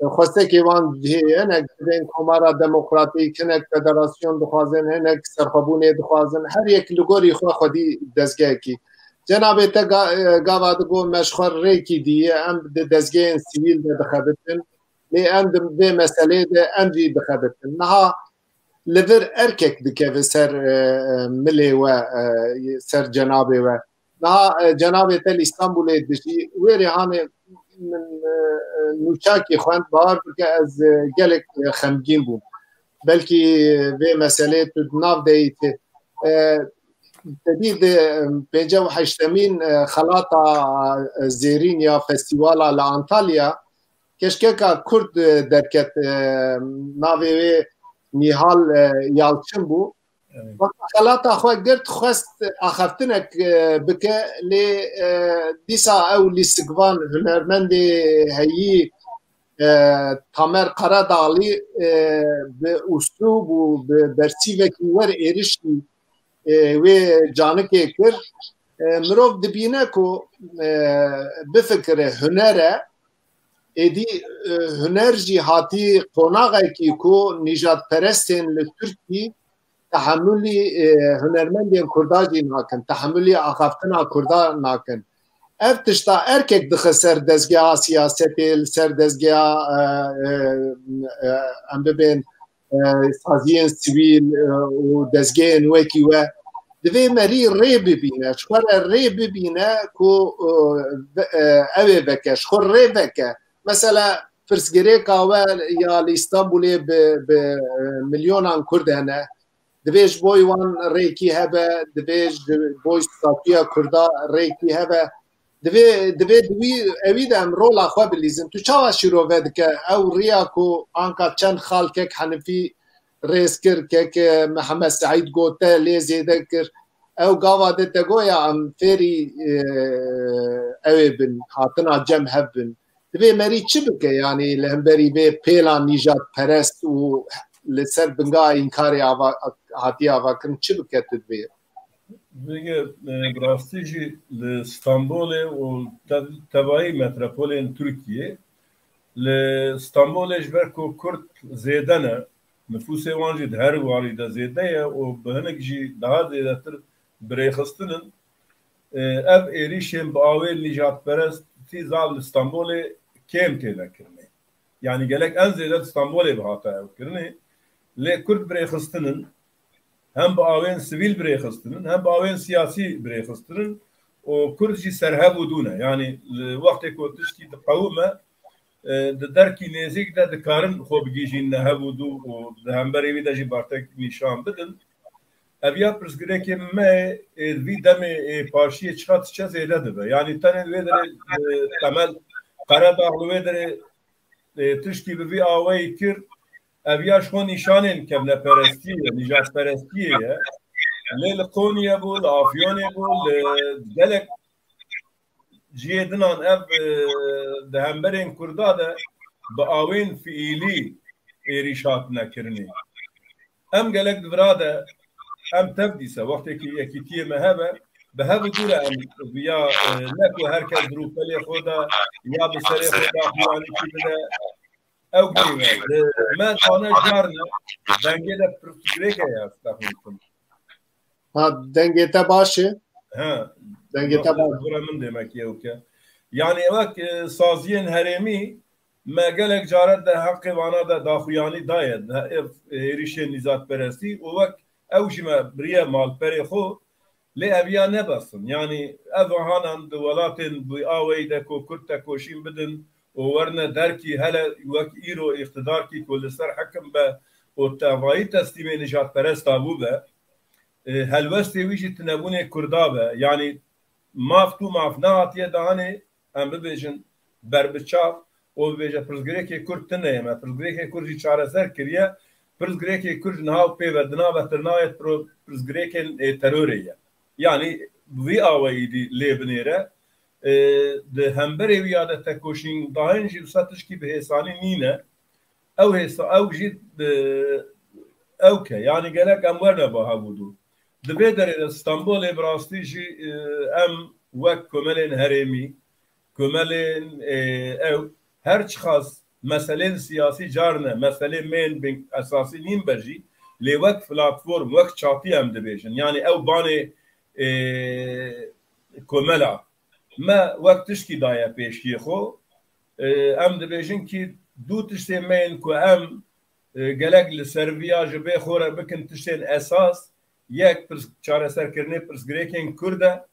xwestekê wan cihê ye, hinek dibên Komara Demokratîk, hinek federasyon dixwazin, hinek serxwebûnê dixwazin. Her yek li gorî xwe xwedî dezgehekî. Cenabê te ga-, e, gava digot me ji xwe rêkî dîye, em di dezgehên sivîl de dixebitin. Lê em di vê meseleyê de em jî dixebitin. Niha li vir erkek dikeve ser, e, e, milê we, e, ser cenabê we. Niha, e, cenabê te li Îstanbulê dijî. Wê rêhanê min, e, e, nûçakî xwend, bawer bike ez, e, gelek, e, xemgîn bûm. Belkî vê meseleyê tu di nav de yî ti. E, te dî di, e, pêncî û heştemîn, e, xelata, e, Zêrîn ya festîvala li Antalya, keşkeka Kurd, e, derket, e, navê wê Nîhal, e, Yalçin bû. Evet. Wexta xelata xwe girt, xwest axaftinek, e, bike, lê, e, dîsa ew lîstikvan hunermendê heyî, e, Tamer Karadağlî, e, bi uslûb û bi bersîvekî wer êrişî, e, wê canikê kir. E, mirov dibîne ku, e, bifikire huner e, êdî, e, huner jî hatî qonaxekî ku nîjadperestên li Tirkî tehemûlî, e, hunermendên Kurda jî nakin, tehemûlî axaftina Kurda nakin. Ev tişta erkek dixe ser dezgeha siyasetê, li ser dezgeha, e, e, e, em bibên, e, saziyên sivîl, e, û dezgehên wekî we. Divê merî rê bibîne, ji xwe re rê bibîne ku, e, ve-, e, ew ê veke, ji xwe rê veke. Mesela pirsgirêka we ya li Îstanbulê bi, bi, e, milyonan Kurd hene. Divê ji bo wan rêkî hebe, divê ji bo statûya Kurda rêkî hebe. Divê, divê di wî, ewî de em rola xwe bilîzin. Tu çawa şîrove dike? Ew riya ku anka çend xal kek Henifî rêz kir, kek, e, Mihemed Seîd got te lê zêde kir. Ew gava de te goya em fêrî, e, ew ê bin, hatina cem hev bin. Divê merî çi bike? Yanî li hemberî vê pêla nîjadperest û li ser bingeha înkarê ava-, hatiye avakirin çi bike tu divê? Bige, e, bi rastî jî li Stenbolê û te-, tevayî metropolên Tirkiyê, li Stenbolê ji ber ku Kurd zêde ne, nifûsê wan jî di her warî de zêde ye û bi hinek jî daha zêdetir birêxistin in. E, ev êrîşên bi awê nîjadperestî zaf li Stenbolê kêm têne kirinê. Yanî gelek en zêde di Stenbolê bi hate ew kirinê. Lê Kurd birêxistin in, hem bi awên sivîl birêxistin in, hem bi awên siyasî birêxistin in û Kurd jî serhev û dû ne. Yanî li wextê ku tiştî diqewime, e, di derkî nêzîk de dikarin xwe bigihîjîne hev û dû û di hemberî wî de jî bartek nîşan bidin. Ev ya pirsgirêkê me yê, ê, vî demê, ê, paşiyê çiqas diçe zêde dibe. Yanî tenê wê derê, e, Temel Karadağ li wê derê, e, tiştî bi vî awayî kir, Ev ya ji xwe nîşanên kevneperestiyê ye, nîjadperestiyê ye. Lê li Qoniyê bû, li Afyonê bû, li gelek cihê dinan ev, e, di hemberên Kurda de bi awên fiîlî êrîş hatine kirinê. Em gelek di vira de, em tev dîse wextekî yekîtiyê me hebe, bi hev û dû re em viya, e, ne ku her kes di rûpelê xwe de ya bi serê xwe daxuyanîkî bide, ew gî me. Di me zane carne dengê de pirsgirêk heye, ez texmîn dikim. Ha, dengê te baş e. He. Dengê te baş. Bira min demek ki ew ke. Yani wek, e, saziyên herêmî me gelek care de heqê vana de daxuyanî daye, de ev, e, êrîşên nîzadperestî û wek ew jî me biriye malperê xwe, lê ev ya ne bes in. Yani ev ahanan di welatên bi aweyî de ku Kurd tekoşîn bidin û werne derkî hele wek îro îqtidarkî ku li ser hekim be û tevayî teslîmê nijadperesta bû be, e, helwestê wî jî tinebûnê Kurda be. Yani maf tu maf nehatiye danê, em bibêjin berbiçav û bibêje pirsgirêkê Kurd tune ye me. Pirsgirêkê Kurd jî çareser kiriye. Pirsgirêkê Kurd ji niha û pê ve di nave tirnayê pro-, pirsgirêkên, e, terorê ye. Yani vî awayî dî lê binêre, e, di hemberê wî ya de tekoşîn dahên jî wisa tişkî bi hêsanî nîne. Ew hêsa, ew jî, e, ew ke. Yani gelek em werne ba hev û dû. Di vê derê de Stenbolê bi rastî jî, e, em wek komelên herêmî, komelên, e, ew her çiqas meselên siyasî carine, meselê mêrîn esasî nîn be jî, lê wek platform, wek çatî em dibêjin. Yani ew banê, e, komela me wek tişkî daye pêşiyê xwe. E, em dibêjin ki du tiştê me yên ku em, e, gelek li ser viya ji bê xwe re bikin tiştên esas, yek pirs-, çareserkirinê pirsgirêkên Kurd e,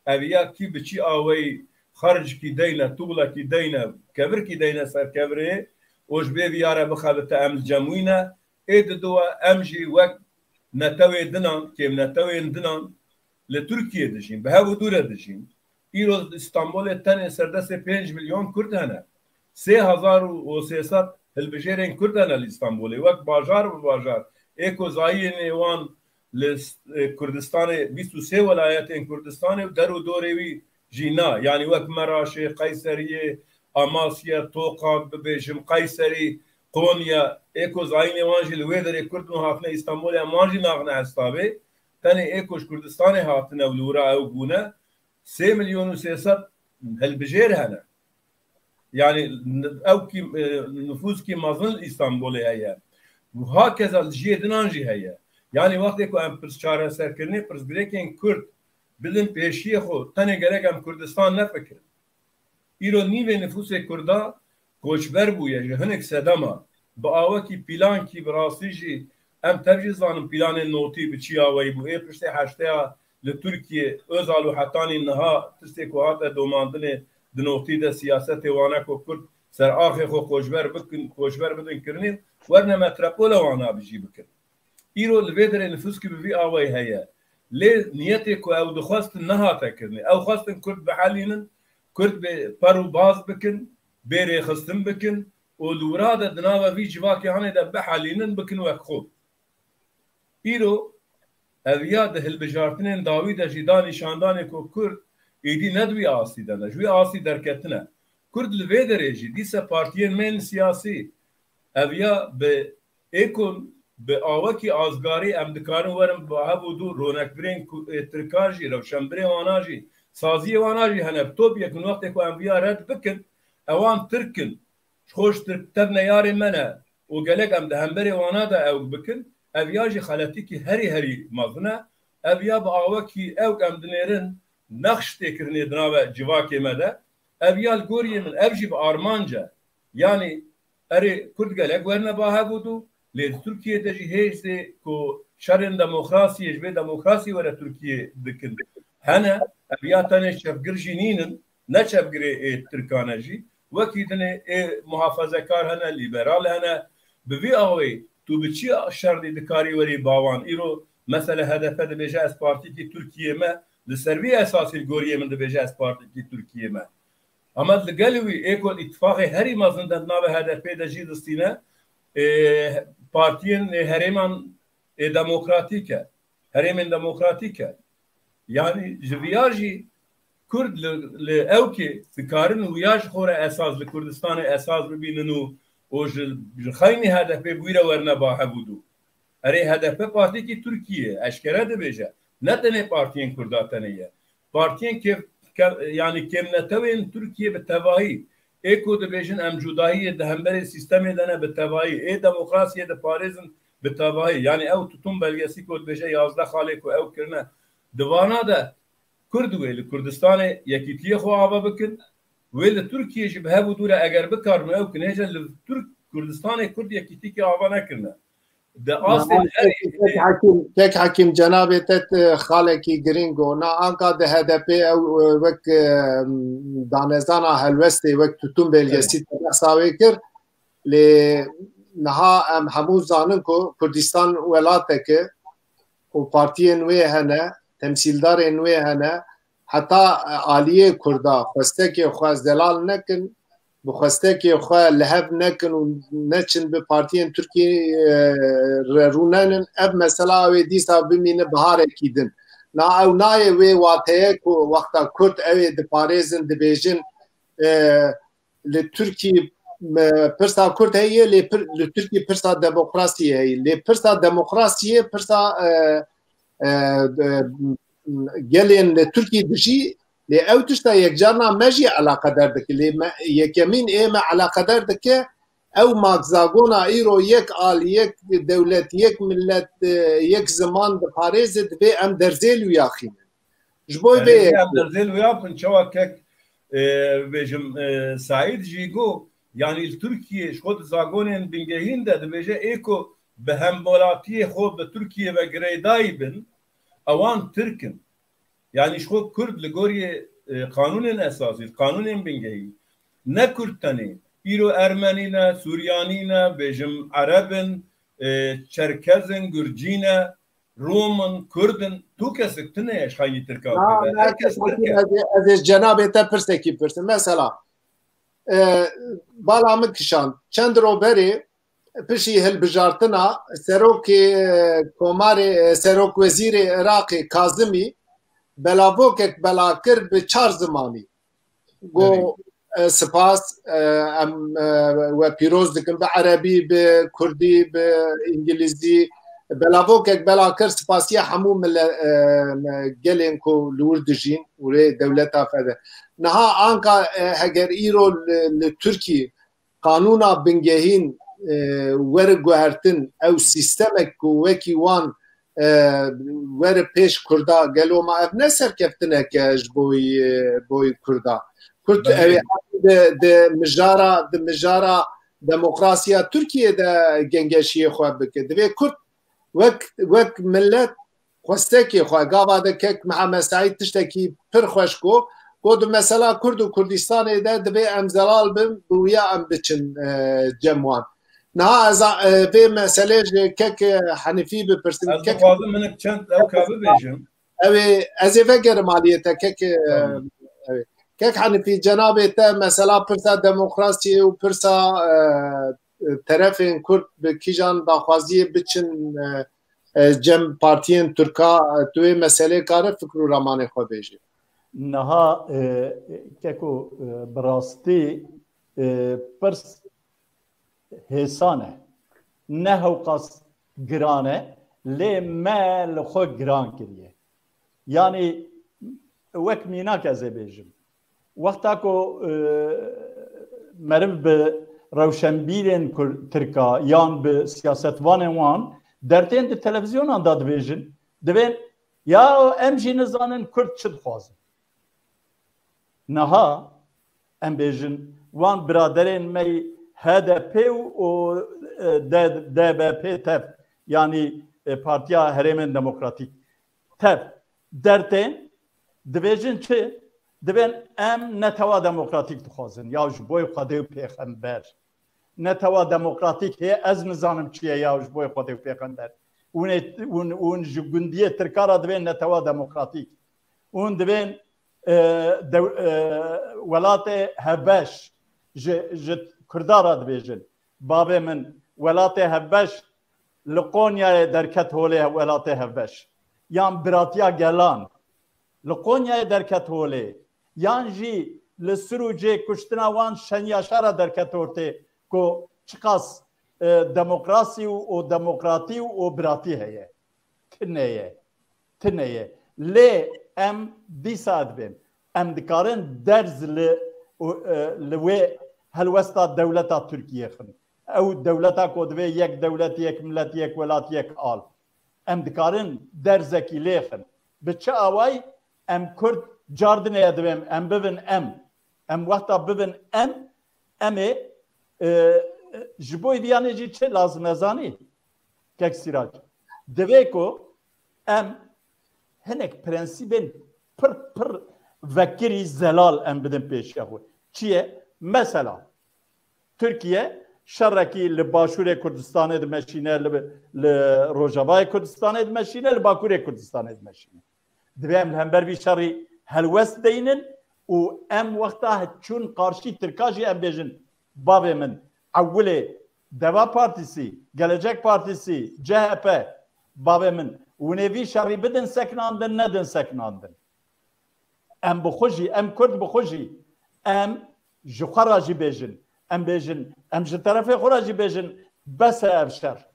ev ya kî bi çi aweyî xercikî deyne, tuxlekî deyne, kevirkî deyne ser kevirê û ji bê viya re bixebite em li cem wî ne. Ê diduwa em jî wek netewê dinan, kêmnetewên dinan li Tirkiyê dijîn, bi hev û dû re dijîn. Îro li Stenbolê tenê serdestê pênc milyon Kurd hene. Sê hezar û sê sed hilbijêrên Kurd hene li Stenbolê. Wek bajar bi bajar. Ê ku zayînê wan li, e, Kurdistanê, bîst û sê welayetên Kurdistanê û der û dorê wî jî na. Yanî wek Meraşê, Qeyseriyê, Amasya, Tokat, bibêjim, Qeyserî, Konya, ê ku zayînê wan jî li wê derê Kurd bûn hatine Îstanbulê, em wan jî naxine hesabê. Tenê ê ku ji Kurdistanê hatine û li wira ew bûne, sê milyon û sê sed hilbijêr hene. Yani n-, ew kî, e, nifûskî mezin li Îstanbulê heye. Û hakeza li cihê dinan jî heye. Yani wextê ku em pirs çareserkirinê pirsgirêkên Kurd bidin pêşiyê xwe, tenê gerek em Kurdistan nefikirin. Îro nîvê nifûsê Kurda koçber bûye ji hinek sedema. Bi awekî pîlankî bi rastî jî em tev jî zanin pîlanên notî bi çi awayî bû. Ê piştê heşteya li Tirkiyê Özal û hetanî niha tiştê ku hate domandinê di notî de siyasetê wane ku Kurd ser axê xwe koçber bikin, koçber bidin kirinê, werne metropola wana bijî bikin. Îro li vê derê nifûskî bi vî awayî heye. Lê niyetê ku ew dixwestin nehate kirinê. Ew xwestin Kurd bihelînin, Kurd bê per û baz bikin, bê rêxistin bikin û li wira de di nava vî civakê hanê de bihelînin, bikin wek xwe. Îro ev ya di hilbijartinên dawî de jî da nîşandanê ku Kurd êdî ne di wî astî de ne, ji wî astî derketine. Kurd li vê derê jî dîse partiyên me yên siyasî ev ya bi êkon bi awekî azgarî em dikarin werin bi hev û dû ronekbirên ku, ê, Tirkan jî, rewşenbirê wana jî, saziyê wana jî hene. Bi top yekin wextê ku em viya red bikin, ewan Tirk in. Ji xwe ji Tirk tev neyarê me ne û gelek em di hemberê wana de ew bikin, ev ya jî xeletîkî herî herî mezin e. Ev ya bi awekî ew em dinêrin nexş têkirinê di nava civakê me de. Ev ya li goriyê min, ev jî bi armanc e. Yanî erê Kurd gelek werine ba hev û dû, lê di Tirkiyê de jî hêzê ku şerên demokrasiyê ji vê demokrasî were Tirkiyê dikin hene. Ev ya tenê çepgir jî nînin, ne çepgirê ê Tirkan e jî. Wekî dinê ê muhafezekar hene, lîberal hene. Bi vî awê tu bi çi şerdî dikarî werî bawan? Îro mesela H D P dibêje ez partîkî Tirkiyê me, li ser vî esasî li goriyê min dibêje ez partîkî Tirkiyê me. Ama li gel wî ê ku îtifaqê herî mezin de di navê H D P de jî distîne, ê, partiyên, e, herêman, e, demokratîk e. Herêmên demokratîk e. Yanî ji viya jî Kurd li, li ewkê dikarin wiya ji xwe re esas, li Kurdistanê esas bibînin û, û ji, ji xeynî H D P bi wî re werine ba hev û dû. Erê, H D P partiyekî Tirkiyê ye, eşkere dibêje. Ne tenê partiyên Kurda tenê ye. Partiyên kêf-, ke-, yanî kêmnetewên Tirkiyê bi tevahî. Ê ku dibêjin em cudahiyê di hemberê sîstemê de ne bi tevahî. Ê demokrasiyê diparêzin bi tevahî. Yanî ew tutum belgesî ku dibêje yazdeh xalê ku ew kirine. Di vana de Kurd wê li Kurdistanê yekîtiyê xwe ava bikin. Wê li Tirkiyê jî bi hev û dû re eger bikarin û ew kinêje li Tirk Kurdistanê Kurd yekîtîkê ava nekirine. Di astên herî Kek Hekîm, Kek Hekîm, cenabê te, te xalekî girîng o. Na anka di H D P ew, e, wek, e, danezana helwestê, wek tutum belgesî te behsa wê kir. Lê niha em hemû zanin ku Kurdistan welatek e û partiyên wê hene, temsîldarên wê hene, heta, e, aliyê Kurda xwestekê xwe zelal nekin, bi xwestekê xwe li hev nekin û neçin bi partiyên Tirkiyê, e, re rûnenin, ev mesela wê dîsa bimîne biharekî din. Na ew nayê wê wateye ku wexta Kurd ew ê diparêzin, dibêjin, e, li Tirkî, e, pirsa Kurd heye, lê pir-, li Tirkî pirsa demokrasiyê heye. Lê pirsa demokrasiyê, pirsa, e, e, e, gelên li Tirkî dijî, lê ew tişta yekcarna me jî eleqeder dike. Lê me, yekemîn ê me eleqeder dike, ew makzagona îro yek al, yek dewlet, yek millet, e, yek ziman diparêze, divê em derzê li wî yaxînin. Ji bo vê Yanî, em derzê li wî yaxin, çawa kek, e, bêjim, e, Saîd jî got, yanî li Tirkiyê ji xwe di zagonên bingehîn de dibêje ê ku bi hemwelatiyê xwe bi Tirkiyê ve girêdayî bin, ewan Tirk in. Yanî ji xwe Kurd li gorî, e, qanûnên esasî, qanûnên bingehîn, ne Kurd tenê, îro Ermenî ne, Suryanî ne, bêjim Ereb in, e, Çerkez in, Gurcî ne, Rom in, Kurd in, tu kesek tune ye ji xeynî Tirkan Na, pê ve. na, Her kes kes Tirk e. Ez ê, ez ê cenabê te pirsekî pirsim. Mesela, e, bala min kişand. Çend ro berê pişî hilbijartina serokê, e, komarê, e, serok wezîrê Iraqê Kazimî belavokek bela kir bi çar zimanî. Go, e, spas, e, em, e, we pîroz dikin bi erebî, bi kurdî, bi îngilîzî. Belavokek bela kir, spasiya hemû mile-, e, me-, gelên ku li wir dijîn û rê dewleta fede. Niha anka, e, heger îro li, li Tirkî qanûna bingehîn, e, were guhertin, ew sîstemek ku wekî wan, e, were pêş Kurda, gelo ma ev ne serkeftinek e ji boy, e, boy Kurda? Kurd Belê. ew ê di, di mijara, di mijara demokrasiya Tirkiyê de gengeşiyê xwe bike. Divê Kurd wek, wek millet xwestekê xwe, gava de kek Mihemed Seîd tiştekî pir xweş got, got, di mesela Kurd û Kurdistanê de divê em zelal bin, bi wiya em biçin, e, cem wan. Niha ez a, e, vê meselê ji kek, e, Henîfî bipirsim. Ez Kek dixwazim hinek çend ew ka bibêjim. Ew ê, ez ê vegerim aliyê te, kek, e, Tamam. ew ê. Kek Henîfî, cenabê te mesela pirsa demokrasiyê û pirsa, e, e, terefên Kurd bi kîjan daxwaziyê biçin, e, e, cem partiyên Tirka, e, tu wê meselê kare fikr û ramanê xwe bêjî. Niha, e, keko, e, bi rastî, e, pirs hêsan e. Ne hewqas giran e, lê me li xwe giran kiriye. Yanî wek mînak ez ê bêjim. Wexta ku, e, meriv bi rewşenbîrên Kur-, Tirka yan bi siyasetvanên wan dertên di televîzyonan de dibêjin, dibên, ya em jî nizanin Kurd çi dixwazin. Niha em bêjin, wan biraderên me yî H D P û, û, e, D-, D B P tev, yanî, e, Partiya Herêmên Demokratîk tev dertên, dibêjin çi? Dibên em netewa demokratîk dixwazin, ya ji boy Xwedê û pêxember. Netewa demokratîk hê ez nizanim çi ye ya ji boy Xwedê û pêxember. Hûn ê, hûn, hûn ji gundiyê Tirka re divên netewa demokratîk. Hûn divên, e, dew-, e, welatê hevbeş ji, ji Kurda re dibêjin. Bavê min, welatê hevbeş li Qonyayê derket holê welatê hevbeş, yan biratiya gelan li Qonyayê derket holê, yan jî li Sirûcê kuştina wan Şenyaşara derket ortê ku çiqas, e, demokrasî û, û demokratî û, û biratî heye. Tine ye. Tine ye. Lê em dîsa dibên. Em dikarin derz li, û, e, li wê helwesta dewleta Tirkiyê xin. Ew dewleta ku divê yek dewlet, yek millet, yek welat, yek al. Em dikarin derzekî lê xin. Bi çi awayî? Em Kurd cardineye divêm, em bibin em. Em wexta bibin em, em ê, e, ji bo vî yanê jî çi lazim e zanî? Kek Sîrac. Divê ku em hinek prensîbên pir pir vekirî zelal em bidin pêşiya xwe. Çi ye? Mesela, Tirkiye şerekî li Başûrê Kurdistanê dimeşîne, li, li Rojavayê Kurdistanê dimeşîne, li Bakurê Kurdistanê dimeşîne. Divê em li hember vî şerî helwest deynin û em wexta çûn qarşî Tirka jî em bêjin, bavê min, ewilê Deva Partîsî, Gelecek Partîsî, C H P, bavê min, hûn ê vî şerî bidin sekinandin, nedin sekinandin. Em bi xwe jî, em Kurd bi xwe jî, em ji xwe re jî bêjin. Em bêjin, em ji terefê xwe re jî bêjin, bes e ev şer.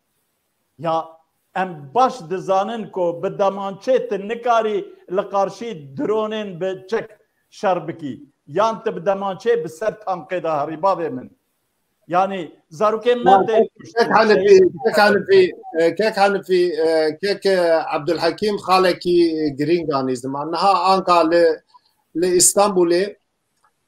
Ya em baş dizanin ku bi demançê tu nikarî li qarşî dronên bi çek şer bikî. Yan tu bi demançê bi ser tankê de herî bavê min. Yanî zarokên me tê kuştin. Kek Hanifî, Kek Hanifî, e, Kek Hanifî, e, Kek, e, Abdulhekîm xalekî girîng anî ziman. Niha anka li, li Îstanbulê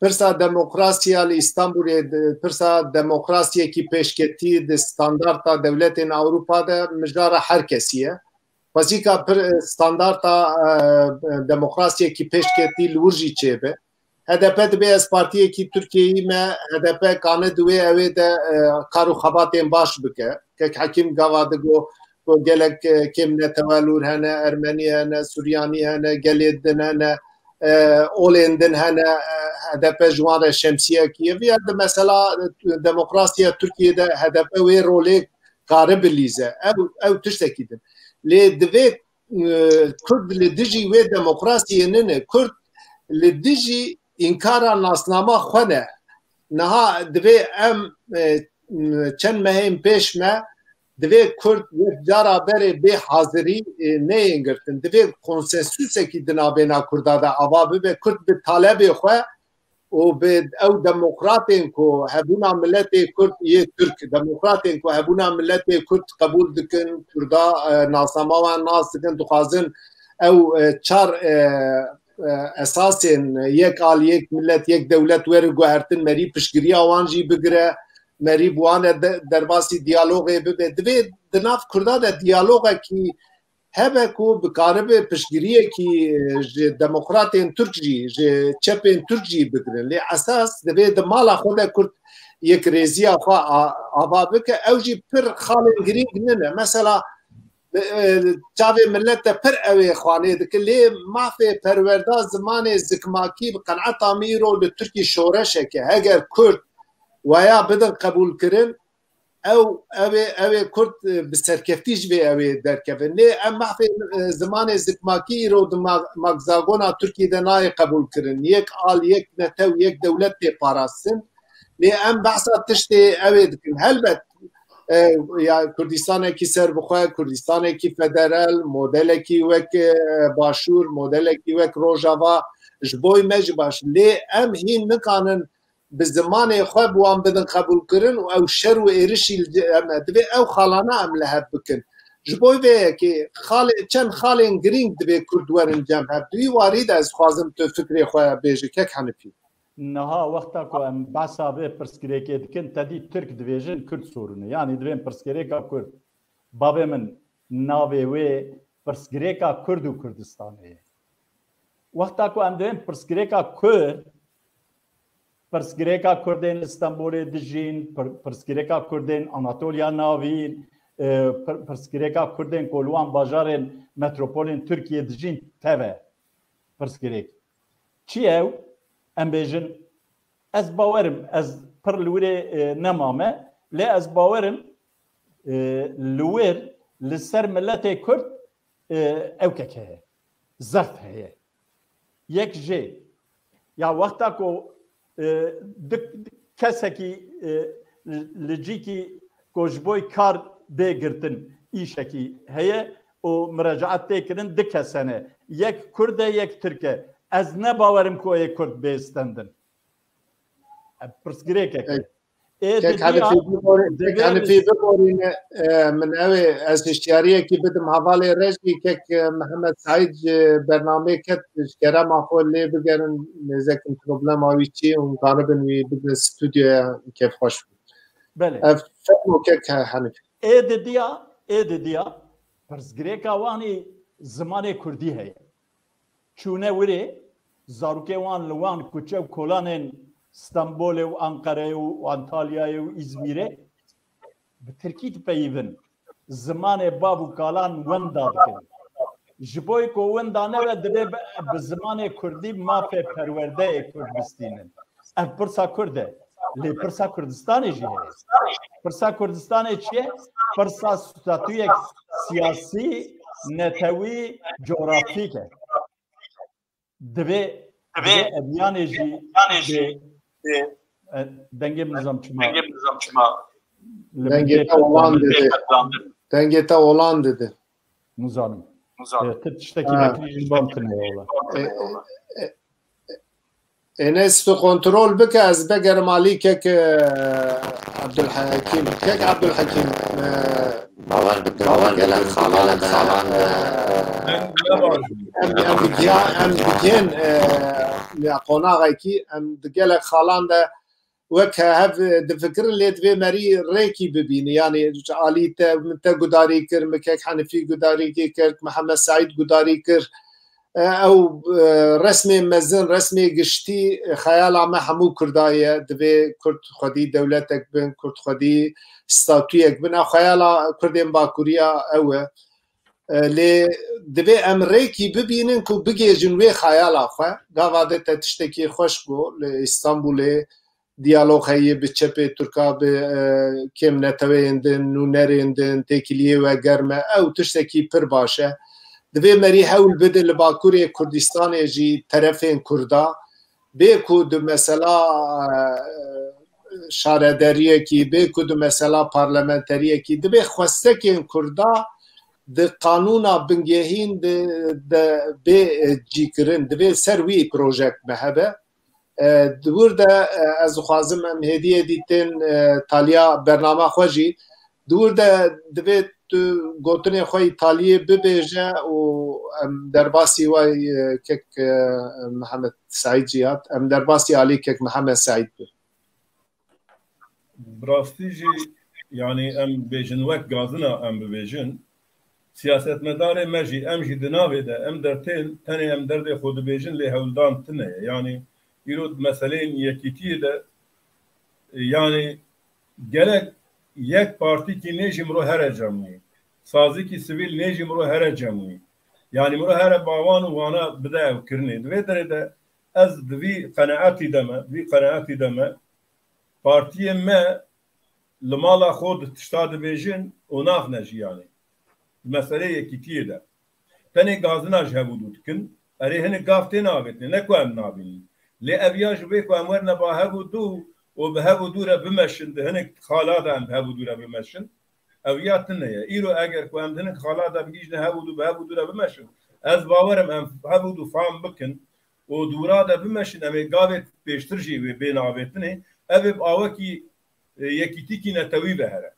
pirsa demokrasiya li Îstanbulê, pirsa demokrasiyekî pêşketî di standarta dewletên Ewropa de mijara her kesî ye. Xwezîka pir, standarta, e, demokrasiyekî pêşketî li wir jî çêbe. H D P dibê ez partiyekî Tirkiyeyî me, H D P kane di wê ewê de, e, kar û xebatên baş bike. Kek Hekîm gava digo ku gelek, e, kêm netewelûr hene, Ermenî hene, Suryanî hene, gelê din hene, e, olên din hene, e, H D P ji wan re şemsiyekî ye. Viya di mesela, e, demokrasiya Tirkiyê de H D P wê rolê kare bilîze. Ew, ew tiştekî din. Lê divê, e, Kurd li dijî wê demokrasiyê nine. Kurd li dijî înkara nasnama xwe ne. Niha divê em, e, çend mehên pêş me, divê Kurd yek cara berê bê hazirî, e, neyên girtin. Divê konsensusekî di navbêna Kurda de ava bibe. Kurd bi talebê xwe û bi ew demokratên ku hebûna miletê Kurd yê Tirk, demokratên ku hebûna miletê Kurd qebûl dikin, Kurda, e, nasnama wan nas dikin, dixwazin ew, e, çar, e, e, esasên yek al, yek milet, yek dewlet were guhertin, merî piştgiriya wan jî bigire, merî bi wan re de-, derbasî diyalogê bibe. Divê di nav Kurda de diyalogekî hebe ku bikaribe piştgiriyekî, e, ji demokratên Tirk jî, ji çepên Tirk jî bigirin. Lê esas divê di mala xwe de Kurd yek rêziya xwe a-, ava bike. Ew jî pir xalên girîng nine. Mesela, e, çavê milet de pir ew ê xwanê dike. Lê mafê perwerda zimanê zikmakî bi qeneta min îro li Tirkî şoreşek e. Heger Kurd waya bidin qebûlkirin, ew, ew ê, ew ê Kurd, e, bi serkeftî ji vê ew ê derkevin. Lê em mafê, e, zimanê zikmakî îro di ma-, magzagona Tirkî de nayê qebûlkirin. Yek al, yek netew, yek dewlet tê parastin. Lê em behsa tiştê ew ê dikin. Helbet, e, ya Kurdistanekî serbixwe, Kurdistanekî federal, modelekî wek, e, Başûr, modelekî wek Rojava, ji bo me jî baş. Lê em hîn nikanin bi zimanê xwe bi wan bidin qebûlkirin û ew şer û êrişî li em e. Divê ew xalana em li hev bikin. Ji bo vê yekê xalê, çend xalên girîng divê Kurd werin cem hev. Di wî warî de ez dixwazim tu fikrê xwe bêjî, Kek Henifî. Niha wexta ku em behsa vê pirsgirêkê dikin, tedî Tirk dibêjin Kurd sorunu. Yanî divên pirsgirêka Kurd. Bavê min, navê wê pirsgirêka Kurd û Kurdistanê ye. Wexta ku em divên pirsgirêka Kurd, pirsgirêka Kurdên Stenbolê dijîn, pir-, pirsgirêka Kurdên Anatoliya Navîn, e, pir-, pirsgirêka Kurdên ku li wan bajarên metropolên Tirkiyê dijîn teve pirsgirêk. Çi ye ew? Em bêjin, ez bawerim, ez pir li wirê, e, nemame, lê ez bawerim, e, li wir Li ser miletê Kurd, e, ewkek heye. Zexf heye. Yek jê, ya wexta ku, e, di, kesekî, e, li cîkî ku ji bo kar bê girtin îşekî heye û mirecaet tê kirin, di kes hene. Yek Kurd e, yek Tirk e. Ez ne bawerim ku ê Kurd bê stendin. Ev pirsgirêkek e. Ê Kek didiya Henifî biborî-, Kek divê Henifî biborîne, e, min ew ê, ez hişyariyekî bidim hevalê Rejî, kek, e, Mihemed Seîd ji bernameyê ket, ji kerema xwe lê bigerin, nêzekin problema wî çi ye, hûn zanibin wî bidin stûdyoya kêfxweş bû. Belê. Ev fermo kek He-, Henifî. Ê didiya, ê didiya, pirsgirêka wan î zimanê kurdî heye. Çûne wirê, zarokê wan li wan kuçe û kolanên Stenbolê û Anqereyê û Antalyayê û Îzmîrê bi tirkî dipeyivin. Zimanê bav û kalan winda dikin. Ji bo ku winda nebe, divê bi, bi zimanê kurdî mafê perwerdeyê kurd bistînin. Ev pirsa kurd e. Lê pirsa Kurdistanê jî heye. Pirsa Kurdistanê çi ye? Pirsa statuyek siyasî, netewî, coğrafîk e. Divê, divê eviyanê jî, e, dengê min nizam çima. Dengê min nizam çima. Li min Dengê tê te olan qetlandin. Dedi. Dengê te olan dedi. Nizanim. Nizanim. E, tu tiştekî Ha. nekirî jî ban tune ye wala. E, e, Enes, tu kontrol bike, ez vegerim alî kek, e, Abdulhekîm. Kek Abdulhekîm, e, Bawer bikin, bawer gelek bikin, xalan gelek de, xalan de. Em, em, em, em digihên, e, ya qonaxekî, em di gelek xalan de wek hev difikirin, lê divê merî rêkî bibîne. Yanî alî te, min te gudarî kir, min kek Henifî gudarî kir, Mihemed Seîd gudarî kir. E, ew, e, resmê mezin, resmê giştî, e, xeyala me hemû Kurda ye. Divê Kurd xwedî dewletek bin, Kurd xwedî statuyek bin. Ew xeyala Kurdên Bakuriya ew e. E, lê divê em rêkî bibînin ku bigêjin wê xeyala xwe. Gava de te tiştekî xweş got li Îstanbulê, diyalog heye bi çepê Tirka, bi, e, kêm neteweyên din, nûnerên din, têkiliyê we germ e. Ew tiştekî pir baş e. Divê merî hewl bide li Bakurê Kurdistanê jî terefên Kurda, bê ku di mesela, e, şaredariyekî, bê ku di mesela parlamenteriyekî, divê xwestekên Kurda di qanûna bingehîn de, de bê, e, cîkirin. Divê ser wî projek me hebe. E, di wir de, e, ez dixwazim em hêdiyê dîtin, e, taliya bernama xwe jî. Di wir de divê tu gotinê xwe yî taliyê bibêje û em derbasî we, e, kek, e, Mihemed Seîd jî hat. Em derbasî alî kek Mihemed Seîd bin. Bi rastî jî, yanî em bêjin wek gazina em bibêjin, siyasetmedarê me jî, em jî di navê de, em dertên, tenê em derdê xwe dibêjin, lê hewldan tune ye. Yanî îro di meseleyên yekîtiyê de, yanî gelek yek partîkî nê jî miro here cemûyî, sazikî sivîl nê jî miro here cemûyî. Yanî miro here bawan û wana bide ew kirinê. Di vê derê de ez di vî qenaetî de me, di vî qenaetî de me, partiyên me li mala xwe di tişta dibêjin û naxne jiyanê. Di meseleyê yekîtiyê de. Tenê gazina ji hev û dû dikin. Erê, hinek gav tê navêtinê, ne ku em nabînin. Lê ev ya ji vê ku em werine ba hev û dû û bi hev û dû re bimeşin, di hinek xala de em bi hev û dû re bimeşin, ev ya tune ye. Îro eger ku em di hinek xala de bigihîjine hev û dû, bi hev û dû re bimeşin, ez bawer im em hev û dû fam bikin û dûra de bimeşin, em ê gavê pêştir jî wê bê navêtinê. Ev ê bi awekî, e, yekîtîkî netewî ve here.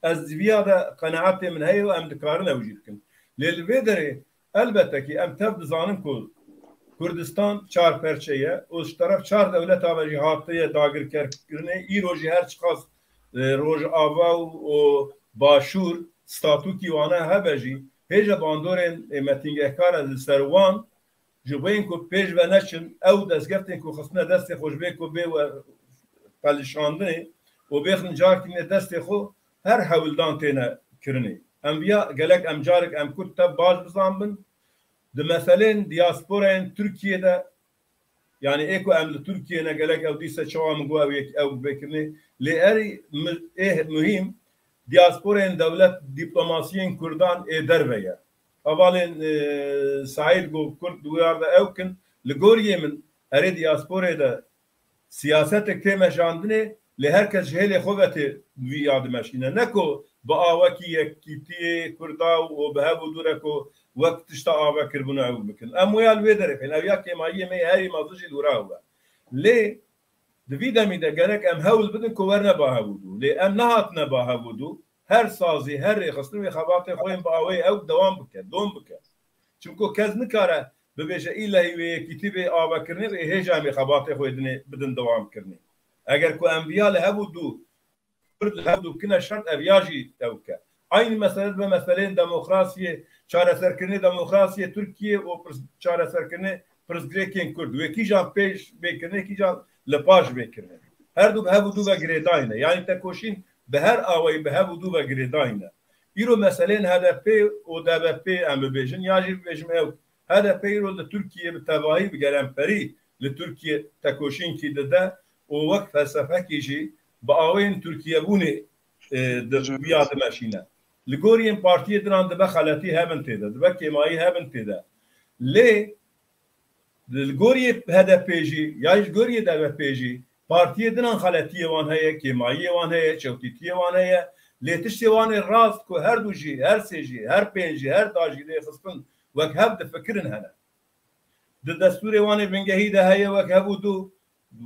Ez di viya de qenaetê min heye û em dikarin ew jî bikin. Lê li vê derê elbette kî em tev dizanin ku Kurdistan çar perçe ye û ji teref çar dewleta ve jî hatiye dagirkerkirinê. Îro jî her çiqas, e, Rojava û, û Başûr statûkî wana hebe jî, hêja bandorên, e, metîngehkar e li ser wan, ji bo yên ku pêş ve neçin, ew destgeftên ku xistine destê xwe ji bê ku bê we qelişandinê û bêxin carkirine destê xwe, her hewldan têne kirinê. Em viya gelek em carek em Kurd tev baş bizanbin, di meselên diasporayên Tirkiyê de, yanî ê ku em li Tirkiyê ne gelek ew dîse çawa min got ew yek ew vekirine, lê erî mi-, ê muhîm Diasporên dewlet dîplomasiyên Kurdan ê derve ye. Hevalên, e, Saîd got Kurd di wî ar de ew kin, li goriyê min erê diasporê de siyasetek tê meşandinê, lê her kes ji hêlê xwe ve tê vî ya dimeşîne. Ne ku bi awekî yekîtiyê Kurda û bi hev û dû re ku wek tişta avekiribûna ew bikin. Em wê ya li wê derê xên. Ev ya kêmayiyê me yê herî mezin jî li wira ew e. Lê di vî demî de gerek em hewl bidin ku werne ba hev û dû. Lê em nehatine ba hev û dû. Her sazî, her rêxistin wê xebatê xwe yên bi awê ew dewam bike, dom bike. Çimku kes nikare bibêje, îlehî wê yekîtî bê avekirinê, wê hêja em ê xebatê xwe dinê, bidin dewamkirinê. Eger ku em viya li hev û dû, Kurd li hev û dû bikine şert, ev ya jî ew ke. Aynî mesele dibe meseleyên demokrasiyê, çareserkirinê demokrasiyê Tirkiyê û pirs-, çareserkirinê pirsgirêkên Kurd. Wê kîjan pêş bê kirinê, kîjan li paş bê kirinê. Her du bi hev û dû ve girêdayî ne. Yanî tekoşîn bi her awayî bi hev û dû ve girêdayî ne. Îro meseleyên H D P û D B P em bibêjin, ya jî bibêjim ew. H D P îro li Tirkiye bi tevahî bi gelemperî li Tirkiye tekoşînkî dide û wek felsefekî jî bi awên Tirkiyebûnê, e, di, viya dimeşîne. Li goriyên partiyê dinan dibe xeletî hebin tê de, dibe kêmayî hebin tê de. Lê li goriyê H D P jî, ya ji goriyê D B P jî, partiyê dinan xeletiyê wan heye, kêmayiyê wan heye, çewtîtiyê wan heye. Lê tiştê wan ê rast ku her du jî, her sê jî, her pênc jî, her da jî lê xistin wek hev difikirin hene. Di destûrê wan ê bingehî de heye wek hev û du,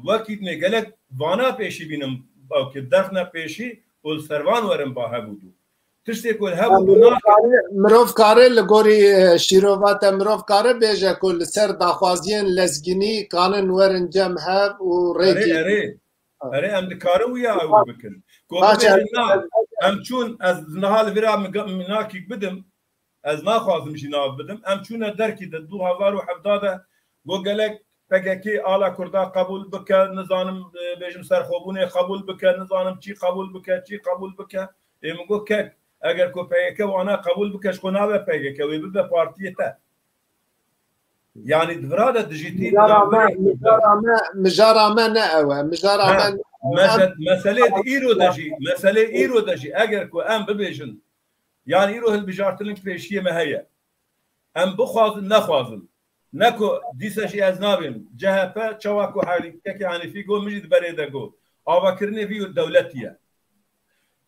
wekî dinê gelek vana pêşî bînin, ew ki derxne pêşî û li ser van werin ba hev û du. Tiştê ku li hev û du Mirov nake. kare, mirov kare li gorî, e, şîrova te mirov kare bêje ku li ser daxwaziyên lezgînî kanin werin cem hev û Erê, rêkî. erê. Ha. Erê, em dikarin wiya ew bikin. Ku Baş bibêjin, er-, na, em çûn, ez niha li vira mi-, minakîk bidim, ez naxwazim jî nav bidim. Em çûne derkî di du hezar û hevdeh de got gelek P K K ala Kurda qebûl bike, nizanim, e, bêjim serxwebûnê qebûl bike, nizanim çî qebûl bike, çî qebûl bike. Ê min got kek, eger ku P K K wana qebûl bike, ji xwe nabe P K K, wê bibe partiyê te. Yanî di vira de dijîtî Mijara me, dijîtî mijara me, mijara me ne ew e. Mijara Ha, me meze-, meselê di îro de jî, meselê îro de jî, eger ku em bibêjin, yanî îro hilbijartinik pêşiyê me heye. Em bixwazin, nexwazin. Ne ku dîsa jî ez nabêm. C H P çawa ku Herî-, Kekê Henîfî got, min jî di berê de got. Avakirinê vî dewletî ye.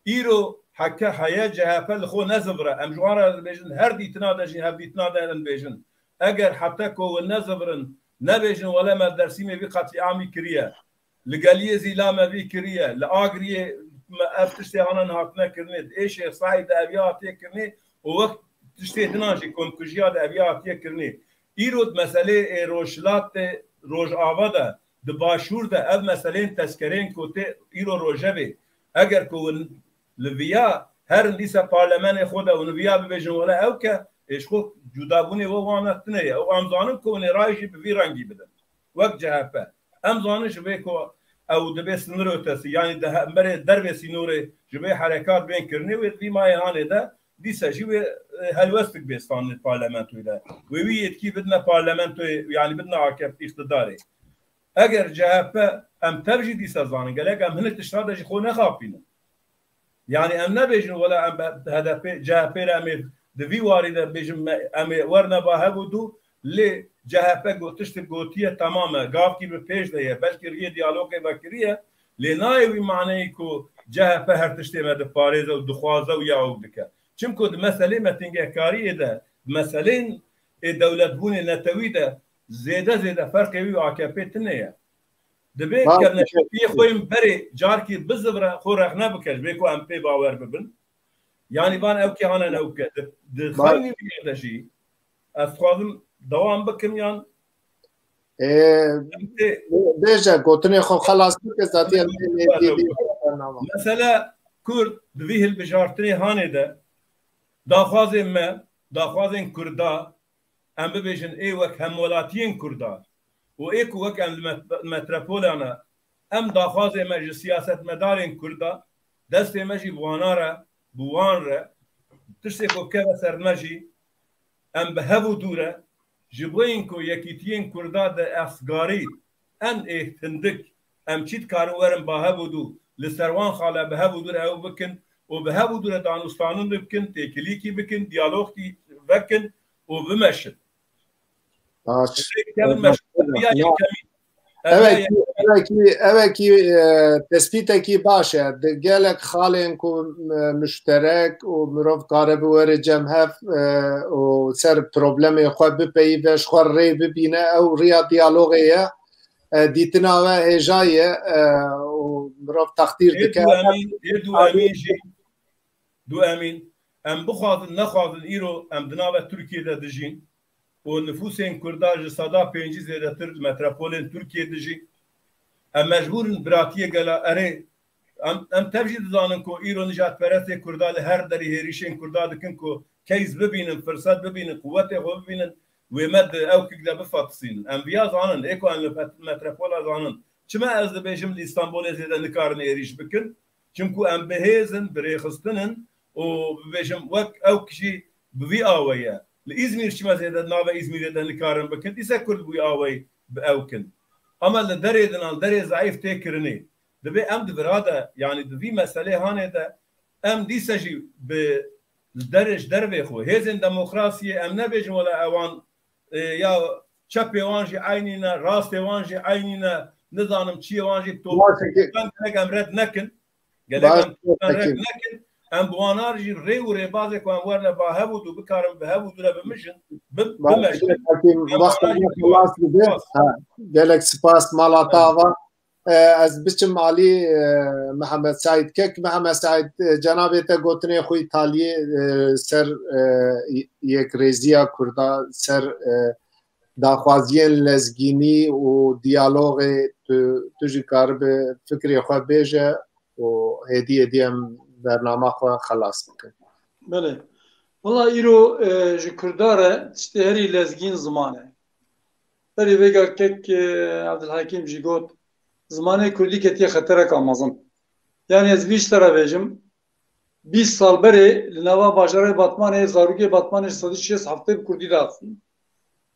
Îro heke heye C H P li xwe nezivire. Em ji wan re dibêjin, her dîtina de jî, hevdîtina de em dibêjin. Eger heta ku hûn nezivirin, nebêjin, wele me Dersîmê vî qetlîamî kiriye. Li Geliyê Zîla me vî kiriye. Li Agiriyê me ev tiştê hanan hatine kirinê. Di Êşê Saîd de ev ya hatiye kirinê û wek tiştê dinan jî komkujiya de ev ya hatiye kirinê. Îro di meselê ê Rojhilat de, Rojava de, di Başûr de ev meseleyên tezkereyên ku tê îro rojevê. Eger ku hûn li viya herin dîsa parlemenê xwe de hûn viya bibêjin wele ew ke ê ji xwe cudabûnê we wana tune ye. Ew em zanin ku hûn ê rayê jî bi vî rengî bidin. Wek C H P. Em zanin ji vê ku ew dibe sinir ötesi, yanî di hemberê dervê sînorê ji vê herekat bên kirinê wê di vî mayê hanê de dîsa jî wê, e, helwestik bê standê parlamentoyê de. Wê wî yetkî bidine parlamentoyê, yanî bidine A K P îqtidarê. Eger C H P em tev jî dîsa zanin, gelek em hinek tişta de ji xwe nexapînin. Yanî em nebêjin wela em be-, H D P, C H P re em ê di vî warî de bêjin me, em ê werne ba hev û du, lê C H P got, tiştek gotiye temam e, gavkî bi pêş de ye, belkî riyê diyalogê vekiriye, lê nayê wî maneyî ku C H P her tiştê me diparêze û dixwaze û ya ew dike. Çimku di meselê metingehkariyê de, di meselên ê dewletbûnê netewî de zêde zêde ferqê wî û A K P tune ye. Dibê Baş kevneşopiyê xwe yên berê carkî bizivire, xwe rexne bike, ji bê ku em pê bawer bibin. Yanî van ew kê hane ne ew ke. Di, di Baş. xeynî vî de jî ez dixwazim dewam bikim yan Ê, em tê bêje, gotinê xwe xelas bike, zatî em tê lê dî bernama. Mesele Kurd di vî hilbijartinê hanê de daxwazên me, daxwazên Kurda, em bibêjin ê wek hemwelatiyên Kurda û ê ku wek em li met-, metropola ne, em daxwazê me ji siyasetmedarên Kurda, destê me jî bi wana re, bi wan re, tiştê ku bikeve ser me jî, em bi hev û dû re, ji bo yên ku yekîtiyên Kurda di esgarî en ê hindik, em çî dikarin werin ba hev û dû, li ser wan xala bi hev û dû re ew bikin, û bi hev û dû re danûstanin bikin, têkilîkî bikin, diyalogkî vekin û bimeşin. Baş. Kevin meşgul. Evekî, evekî, evekî e, tespîtekî baş e. Di gelek xalên ku e, muşterek û mirov kare bi were cem hev e, û ser problemê xwe bipeyîve, ji xwe rê bibîne, ew riya diyalogê ye. E, dîtina we hêja ye e, û mirov texdîr dike. Ê du emîn, ê du emîn jî, du emîn, em bixwazin, nexwazin îro em di nava Tirkiyê de dijîn. û nifûsên Kurda ji seda pêncî zêdetir li metropolên Tirkiyê dijî. Em mecbûr in biratiyê gela erê. Em, em tev jî dizanin ku îro nijadperestê Kurda li her derî hêrîşên Kurda dikin ku case bibînin, firset bibînin, quwetê xwe bibînin, wê me di ew kik de bifatisînin. Em viya zanin, ê ku em li met-, metropola zanin. Çima ez dibêjim li Îstanbulê zêde nikarin êrîş bikin? Çimku em bi hêz in, bi rêxistin in û bibêjim wek ew kişî bi vî awê ye. Li Îzmîr çima zêde nave Îzmîrê de nikarin bikin, dîse Kurd bi wî awê bi ew kin. Ama li derê din, li derê zeîf tê kirinê. Dibê em di vira de, yanî di vî meselê hanê de, em dîse jî bi li derê ji dervê xwe, hêzên demokrasiyê em nebêjin wela ewan e, ya çepê wan jî eynî ne, rastê wan jî eynî ne, nizanim çiyê wan jî top. Gelek em red nekin. Gelek em red nekin. Em bi wan ar jî rê û rêbazê ku em werne ba hev û dû bikarin bi hev û dû re bimijin, bi-, bimeşin. Gelek spas mala te ava. E, ez biçim alî e, Mihemed Seîd Kek. Mihemed Seîd, e, cenabê te gotinê xwe îtaliyê e, ser e, yekrêziya Kurda, ser e, daxwaziyên lezgînî û diyalogê tu, tu jî karibe fikrê xwe bêje û hêdî hêdî em bernama xwe xelas bikin. Belê. Wela îro e, ji Kurda re tiştê herî lezgîn ziman e. Berî vêga kek e, Evdilhekîm jî got, zimanê kurdî ketiye xetereka mezin. Yanî ez vî ji te re bêjim, bîst sal berê li nava bajarê Batmanê, zarokê Batmanê ji sedî şêst heftê bi kurdî diaxivîn.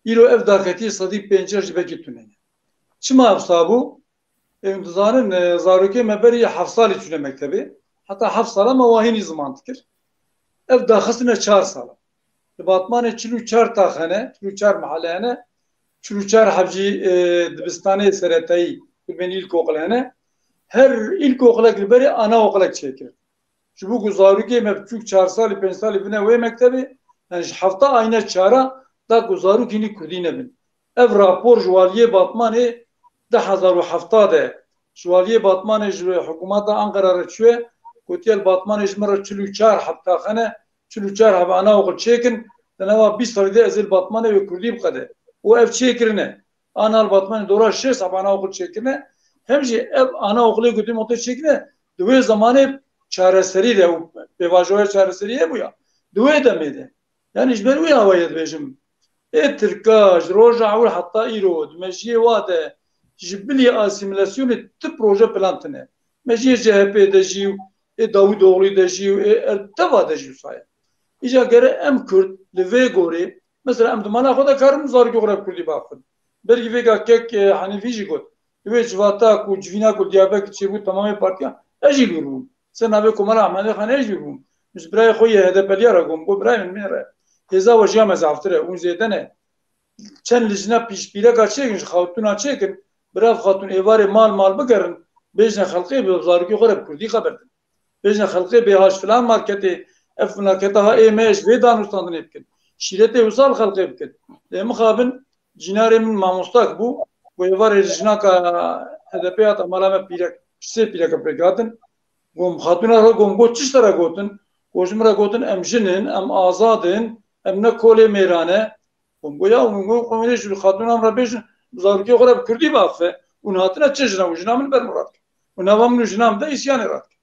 Îro ev daketî sedî pêncî ji belkî tune ye. Çima ev wisa bû? Em dizanin, e, zarokê me berî heft salî çûne mektebê. Heta heft sala me wahînî ziman dikir. Ev daxistine çar sala. Li Batmanê çil û çar taxe ne, çil û çar mehele hene, çil û çar heb jî, e, dibistanê seretayî, ku bên îlkoqil hene. Her îlkoqilek li berê anaoqilek çêkir. Ji bo ku zarokê me biçûk çar salî, pênc salî bine wê mektebê, yani ji hefta ayne çara da ku zarok hînî kurdî nebin. Ev rapor ji waliyê Batmanê du hezar û heft de, ji waliyê Batmanê ji hikûmeta Anqara re çûye, gotiye li Batmanê ji min re çil û çar heb taxe ne, çil û çar heb anaokul çêkin, di nava bîst salî de ez ê li Batmanê wê kurdî biqede. Û ev çêkirine. Ana li Batmanê dora şêst heb anaokul çêkirine, hem jî ev anaokulê ku dê mote çêkirine, di wê zemanê çareserî de û pêvajoya çareserî hebûya. Di wê demê de. Yanî ji ber wê awayê dibêjim. Ê Tirka ji roja ewil heta îro di mejiyê wa de ji bilî asîmîlasyonê ti proje plan tine. Mejiyê C H P de jî û ê Dawûdoglî de jî û ê Erteva de jî wisa ye. Îca gere em Kurd li vê gorê, mesela em di mala xwe de karin zarokê xwe re bi Kurdî biaxivin. Belkî vêga kek e, Henîfî jî got. Di wê civata ku civîna ku Diyarbekir çêbû temamê partiyan, ez jî li wir bûm. Ser navê Komara Ehmedê Xanê jî bûm. Ji birayê xwe yê H D P'liya re got, got, "Birayê min, min re hêza we jiya me zaftir e, hûn zêde ne. Çend lijne pîş pîreka çêkin, ji xatûna çêkin, birav xatûn êvarê mal mal bigerin, bêjine xelqê bi zarokê xwe re bi kurdî xeber din. Bêjine xelqê bêhaş filan marketê, ev marketa ha ê me ji vê danûstandinê bikin. Şîretê wisa li xelqê bikin." Lê mixabin, Cînarê min mamostak bû, ku êvarê jinaka H D P hate mala me pîrek, sê pîreke pêk hatin. Gom xatûna re gom got, "Çi ji te re gotin?" Got, "Ji min re gotin, em jin in, em azad in, em ne kolê mêran e." Gom got, "Ya, hûn got, hûn ê ji xatûnan re bêjin, zarokê xwe re bi kurdî biaxife. Hûn hatine çi jina? Û jina min ber min radikin. Û nava min û jina min de îsyanê radikin."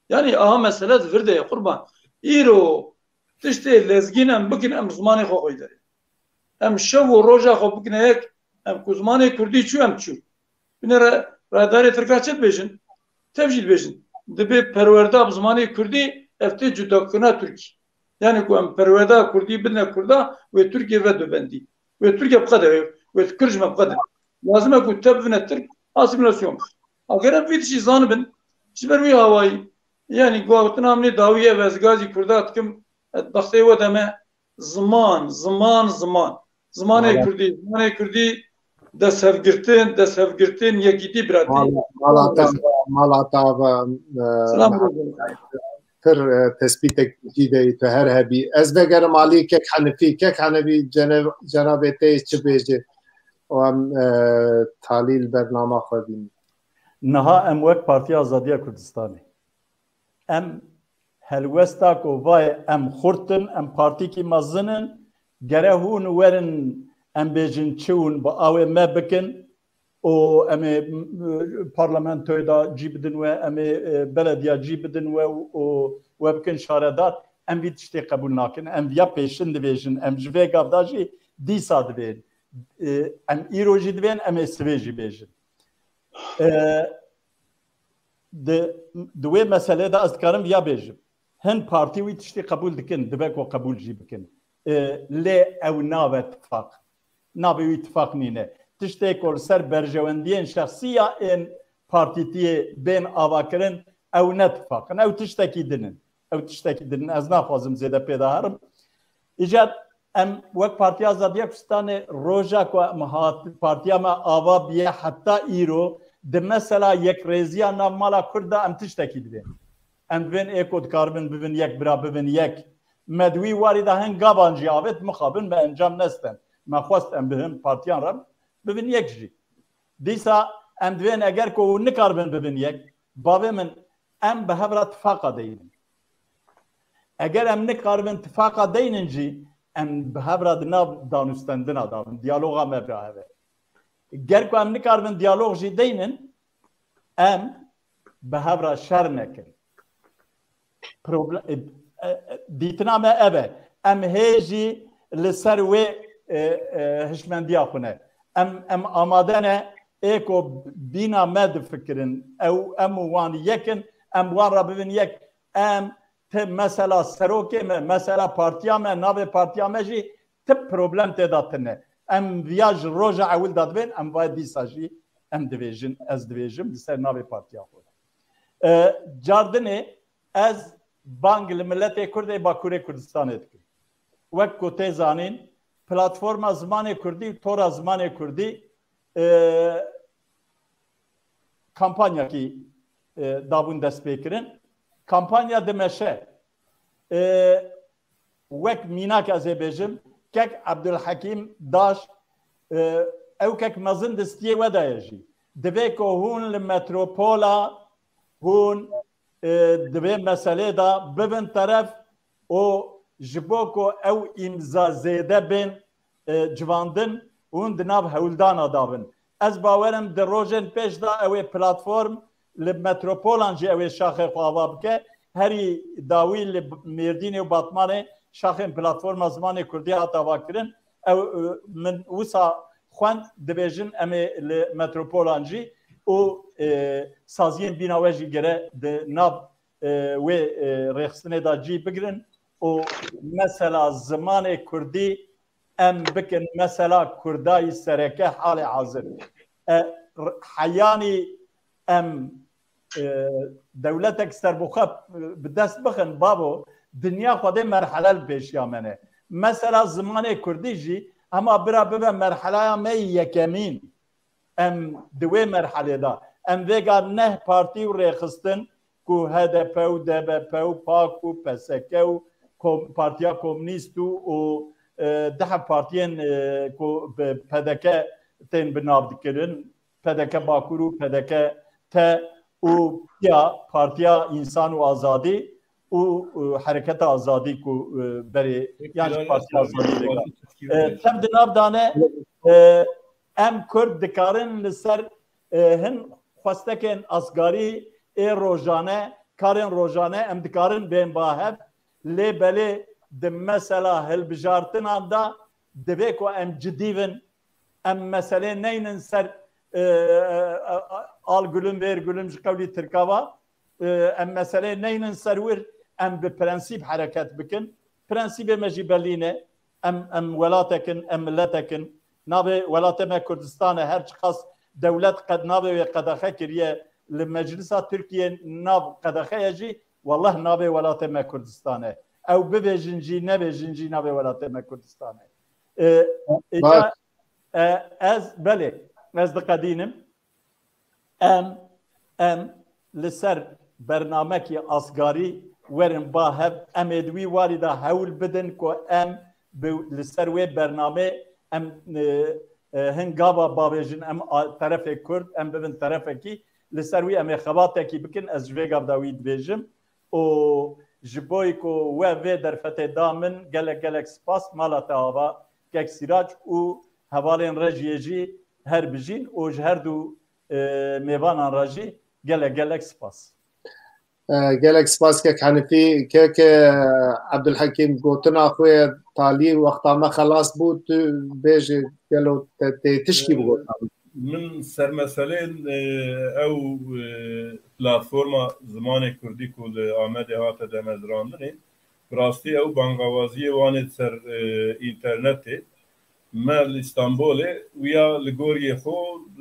Yanî aha mesele di vir de ye, qurban. Îro tiştê lezgîn em bikin, em zimanê xwe xweyde. Em şev û roja xwe bikine yek, em ku zimanê kurdî çû, em çû. Binêre rayedarê Tirka çi dibêjin? Tev jî dibêjin. Dibê perwerda bi zimanê kurdî, ev tê cudakirina Tirkî. Yanî ku em perwerda kurdî bidine kurda, wê Tirkiye ve dubendî. Wê Tirkiye biqede, wê kurd ji me biqede. Lazim e ku te bivine Tirk, asîmîlasyon. Eger em vî tiştî zanibin, ji ber wî awayî Yanî, guhawtina min ê dawî ye, ez gazî Kurda dikim, ez baxsê we deme, ziman, ziman, ziman. Zimanê Kurdî, zimanê Kurdî, desthevgirtin, desthevgirtin, yekîtî, biratî. Mala, mala te ava, mala te ava, e, Selam, Pir, e, tespîtek jî de tu her hebî. Ez vegerim alî kek Henifî. Kek Henifî, cene-, cenabê te çi bêje? Û em, e, talî li bernama xwe bînin. Niha em wek Partiya Azadiya Kurdistanê, em helwesta ku vayê em xurt in, em partîkî mezin in, gere hûn werin, em bêjin çi hûn bi awê me bikin û em ê, m-, parlamentoyê de cî bidin we, em ê, e, belediya cî bidin we û, û we bikin şaredar, em vî tiştê qebûl nakin. Em viya pêşin dibêjin, em ji vê gav de jî dîsa dibên. E, em îro jî dibên, em ê sivê jî bêjin. E, di, di wê meselê de ez dikarim viya bêjim. Hin partî wî tiştî qebûl dikin, dibe ku qebûl jî bikin. E, lê ew nabe tifaq. Navê wî tifaq nîne. Tiştê ku li ser berjewendiyên şexsî ya ên partîtiyê bên avakirin, ew ne tifaq in. Ew tiştekî din in. Ew tiştekî din in. Ez naxwazim zêde pê de herim. Îcar em wek Partiya Azadiya Kurdistanê roja ku em hat, partiya me ava biye heta îro, di mesela yekrêziya nav mala Kurd de em tiştekî dibên. Em dibên ê ku dikaribin bibin yek, bira bibin yek. Me di wî warî de hin gavan jî avêt, mixabin me encam nesten. Me xwest em bi hin partiyan re bibin yek jî. Dîsa em divên eger ku hûn nikaribin bibin yek, bavê min, em bi hev re tifaqa deynin. Eger em nikaribin tifaqa deynin jî, em bi hev re di nav danûstendina de bin, diyaloga me bi hev e. Ger ku em nikaribin diyalog jî deynin, em bi hev re şer nekin. Problem, e, e, dîtina me ev e. Em hê jî li ser wê, e, e, hişmendiya xwe ne. Em, em amade ne, ê ku bîna me difikirin, ew, em û wan yek in, em wan re bibin yek. Em ti mesela serokê me, mesela partiya me, navê partiya me jî ti problem tê de tune. Em viya ji roja ewil de dibên, em vay dîsa jî em dibêjin, ez dibêjim, li ser navê partiya xwe. E, cardinê ez bang li miletê Kurd ê Bakurê Kurdistanê dikim. Wek ku tê zanîn, Platforma Zimanê Kurdî û Tora Zimanê Kurdî, e, kampanyakî, e, dabûn destpêkirin. Kampanya dimeşe. E, wek mînak ez ê bêjim, kek Ebdulhekîm Daş, e, ew kek mezin di stiyê we de ye jî. Divê ku hûn li metropola hûn, e, di vê meselê de bibin teref û ji bo ku ew îmza zêde bên, e, civandin, hûn di nav hewldana de bin. Ez bawer im di rojên pêş de ew ê platform li metropolan jî ew ê şaxê xwe ava bike. Herî dawî li Mêrdînê û Batmanê şaxên Platforma Zimanê Kurdî hat avakirin. Ew, e, min wisa xwend, dibêjin em ê li metropolan jî û, e, saziyên bîna we jî gere di nav, e, wê, e, rêxistinê de cî bigirin û mesela zimanê kurdî em bikin mesela Kurdayî sereke halê hazir. E, r-, heyanî em, e, dewletek serbixwe, e, bi dest bixin, bavo, dinya xwedê merhele li pêşiya me ne. Mesela zimanê kurdî jî hema bira bibe merhelaya me yî yekemîn. Em di wê merhelê de, em vêga neh partî û rêxistin ku H D P û D B P û pak û P S K û kom-, Partiya Komûnîst û, û, e, deh partiyên, e, ku bi P D K tên bi nav dikirin, P D K Bakur û P D K T û ya Partiya Însan û Azadî û, û Hereketa Azadî ku, e, berê yan jî Partiya Azadî vêga. E, tev di nav dane, e, em Kurd dikarin li ser, e, hin xwestekên asgarî ê rojane, karên rojane em dikarin bên ba hev, lê belê di mesela hilbijartinan de divê ku em cidî bin, em meselê neynin ser, e, e, e, al gülüm ver gülüm ji qewlî tirka va, e, em meselê neynin ser wir, em bi prensîp hereket bikin. Prensîbê me jî belî ne. Em, em welatek in, em miletek in. Navê welatê me Kurdistan e, her çiqas dewlet qed navê wê qedexe kiriye, li Meclisa Tirkiyê nav qedexe ye jî, Wallah nabê welatê me Kurdistan e. Ew bibêjin jî, nebêjin jî, nabê welatê me Kurdistan e. E, e, Baş. Ya, e, ez, belê, ez diqedînim. Em, em li ser bernamekî asgarî werin ba hev. Em ê di wî warî de hewl bidin ku em bi, li ser wê bernamê em, e, e, hin gava bavêjin, em a, terefê Kurd, em bibin terefekî. Li ser wî em ê xebatekî bikin, ez ji vê gav de wî dibêjim. Û ji bo ku we vê derfetê da min, gelek gelek spas, mala te ava kek Sîrac û hevalên rejiyê jî her bijîn û ji her du, e, mêvanan re jî gelek gelek spas. E, gelek spas kek Henifî. Kek, e, Ebdulhekîm, gotina xwe ye talî, wexta me xelas bû, tu bêje gelo te, te tişkî bi gotina min. Min ser meselên, e, ew, e, platforma zimanê kurdî ku li Amedê hate demezrandinê, bi rastî ew bangawaziyê wan ê ser, e, înternetê. Me li Îstanbolê wiya li goriyê xwe,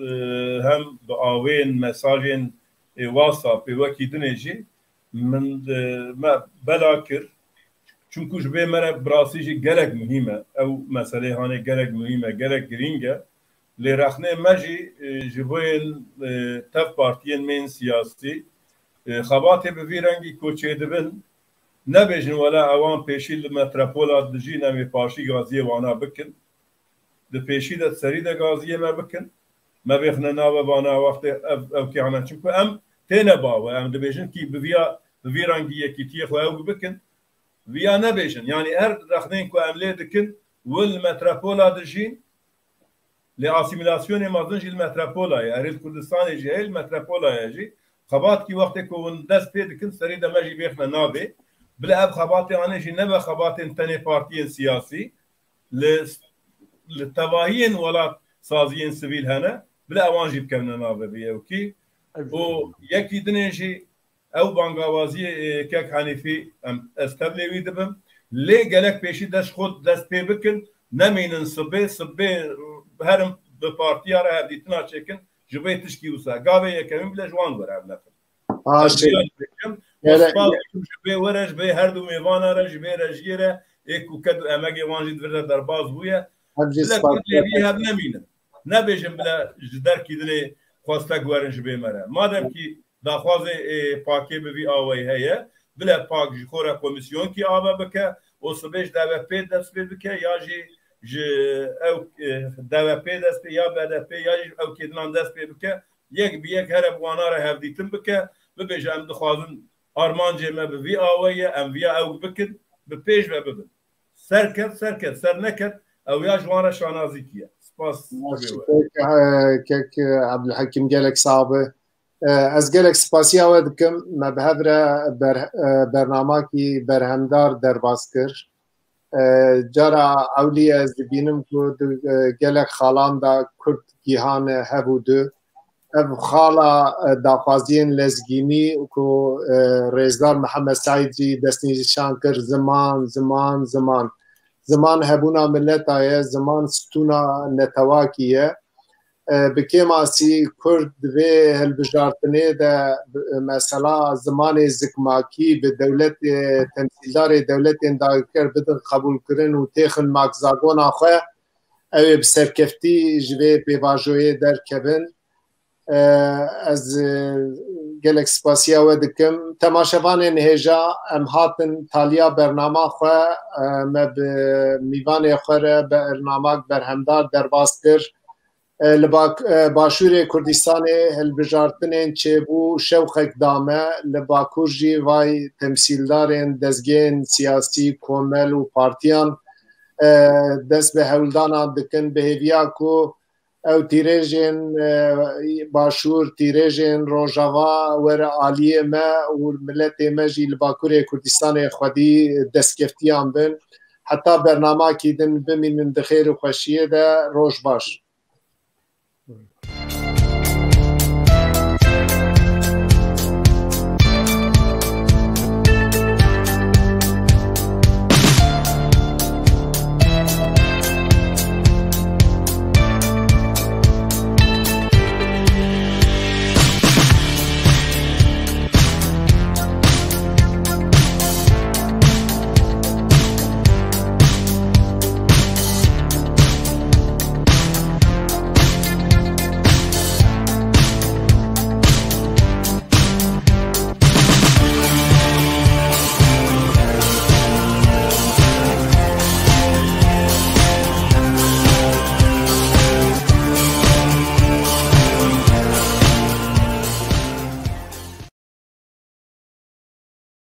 e, hem bi awên, mesajên, e, WhatsAppê wekî dinê jî min, e, me bela kir. Çunku ji bê me re bi rastî jî gelek muhîm e. Ew meselê hanê gelek muhîm e, gelek girîng e. Lê rexnê me jî, e, ji bo yên, e, tev partiyên me yên siyasî, e, xebatê bi vî rengî ku çêdibin, nebêjin wela ewan pêşî li metropola dijîn, em ê paşî gaziyê wana bikin. Di pêşî de serî de gaziyê me bikin. Me bêxne nave vana wextê ev, ew kê hene. Çimku em têne bawe. Em dibêjin kî bi viya, bi vî rengî yekîtiyê xwe ew bikin. Viya nebêjin. Yanî her rexnên ku em lê dikin, wil li metropola dijîn, lê asîmîlasyonê mezin jî li metropola ye. Erê li Kurdistanê jî heye, li metropola ye jî. Xebat kî wextê ku hûn dest pê dikin, serî de me jî bêxne nabê. Bila ev xebatê anê jî nebe xebatên tenê partiyên siyasî. Li, li tevahiyên welat saziyên sivîl hene. Bila ewan jî bikevine navê vê yewkî. Ev û jî yekî dinê jî ew bangawaziyê, e, kek Henîfî em, ez tevlê wî dibim. Lê gelek pêşî dest xwe dest pê bikin. Nemînin sibê, sibê herin bi partiya re hevdîtina çêkin. Ji vê tişkî wisa. Gavê yekemîn bile ji wan were ev neqil. Baş. Ez vêya dikim. Û spas dikim ji vê were, ji vê her du mêvana re, ji vê rejiyê re, ê ku ked û emegê wan jî di vir de derbas bûye. Em jî bile spas Kurd lê dikin. Vî hev nemînin. Nebêjin bile ji derkî dinê xwestek werin ji bê me re. Madem kî daxwazê, ê, pakê bi vî awayî heye, bile pak ji xwe re komîsyonkî ava bike û sibê ji D V P dest pê bike ya jî ji ew, e, D V P dest pê ya B D P ya jî ew kêdinan dest pê bike. Yek bi yek here bi wana re hevdîtin bike, bibêje, em dixwazin armancê me bi vî awayî ye, em viya ew bikin, bi pêş ve bibin. Ser ket, ser ket, ser neket, ew ya ji wan re şanazîkî ye. Spas. Kek, e, kek, e, Ebdulhekîm, gelek sax be. E, ez gelek spasiya we dikim. Me bi hev re ber-, e, bernamakî berhemdar derbas kir. E, cara ewlî ez dibînim ku di, e, gelek xalan de Kurd gihane hev û du. Ev xala, e, daxwaziyên lezgînî ku, e, Rêzdar Mihemed Seîd jî destnîşan kir, ziman, ziman, ziman. Ziman hebûna mileta ye, ziman stûna netewakî ye. E, bi kêmasî Kurd di vê hilbijartinê de, e, mesela zimanê zikmakî bi dewletê, temsîldarê dewletên dagirker bidin qebûlkirin û têxin makzagona xwe, ew ê bi serkeftî ji vê pêvajoyê derkevin. E, ez, e, gelek spasiya we dikim. Temaşevanên hêja, em hatin taliya bernama xwe, e, me bi mîvanê xwe re bernamak berhemdar derbas kir. E, li bak-, e, Başûrê Kurdistanê hilbijartinên çêbû şewqek da me, li Bakur jî vay temsîldarên dezgehên siyasî, komel û partiyan, e, dest bi hewldanan dikin, bi hêviya ku ew tîrêjên, e, Başûr, tîrêjên Rojava were aliyê me û miletê me jî li Bakurê Kurdistanê xwedî destkeftiyan bin. Heta bernamakî din bimînin di xêr û xweşiyê de. Roj baş.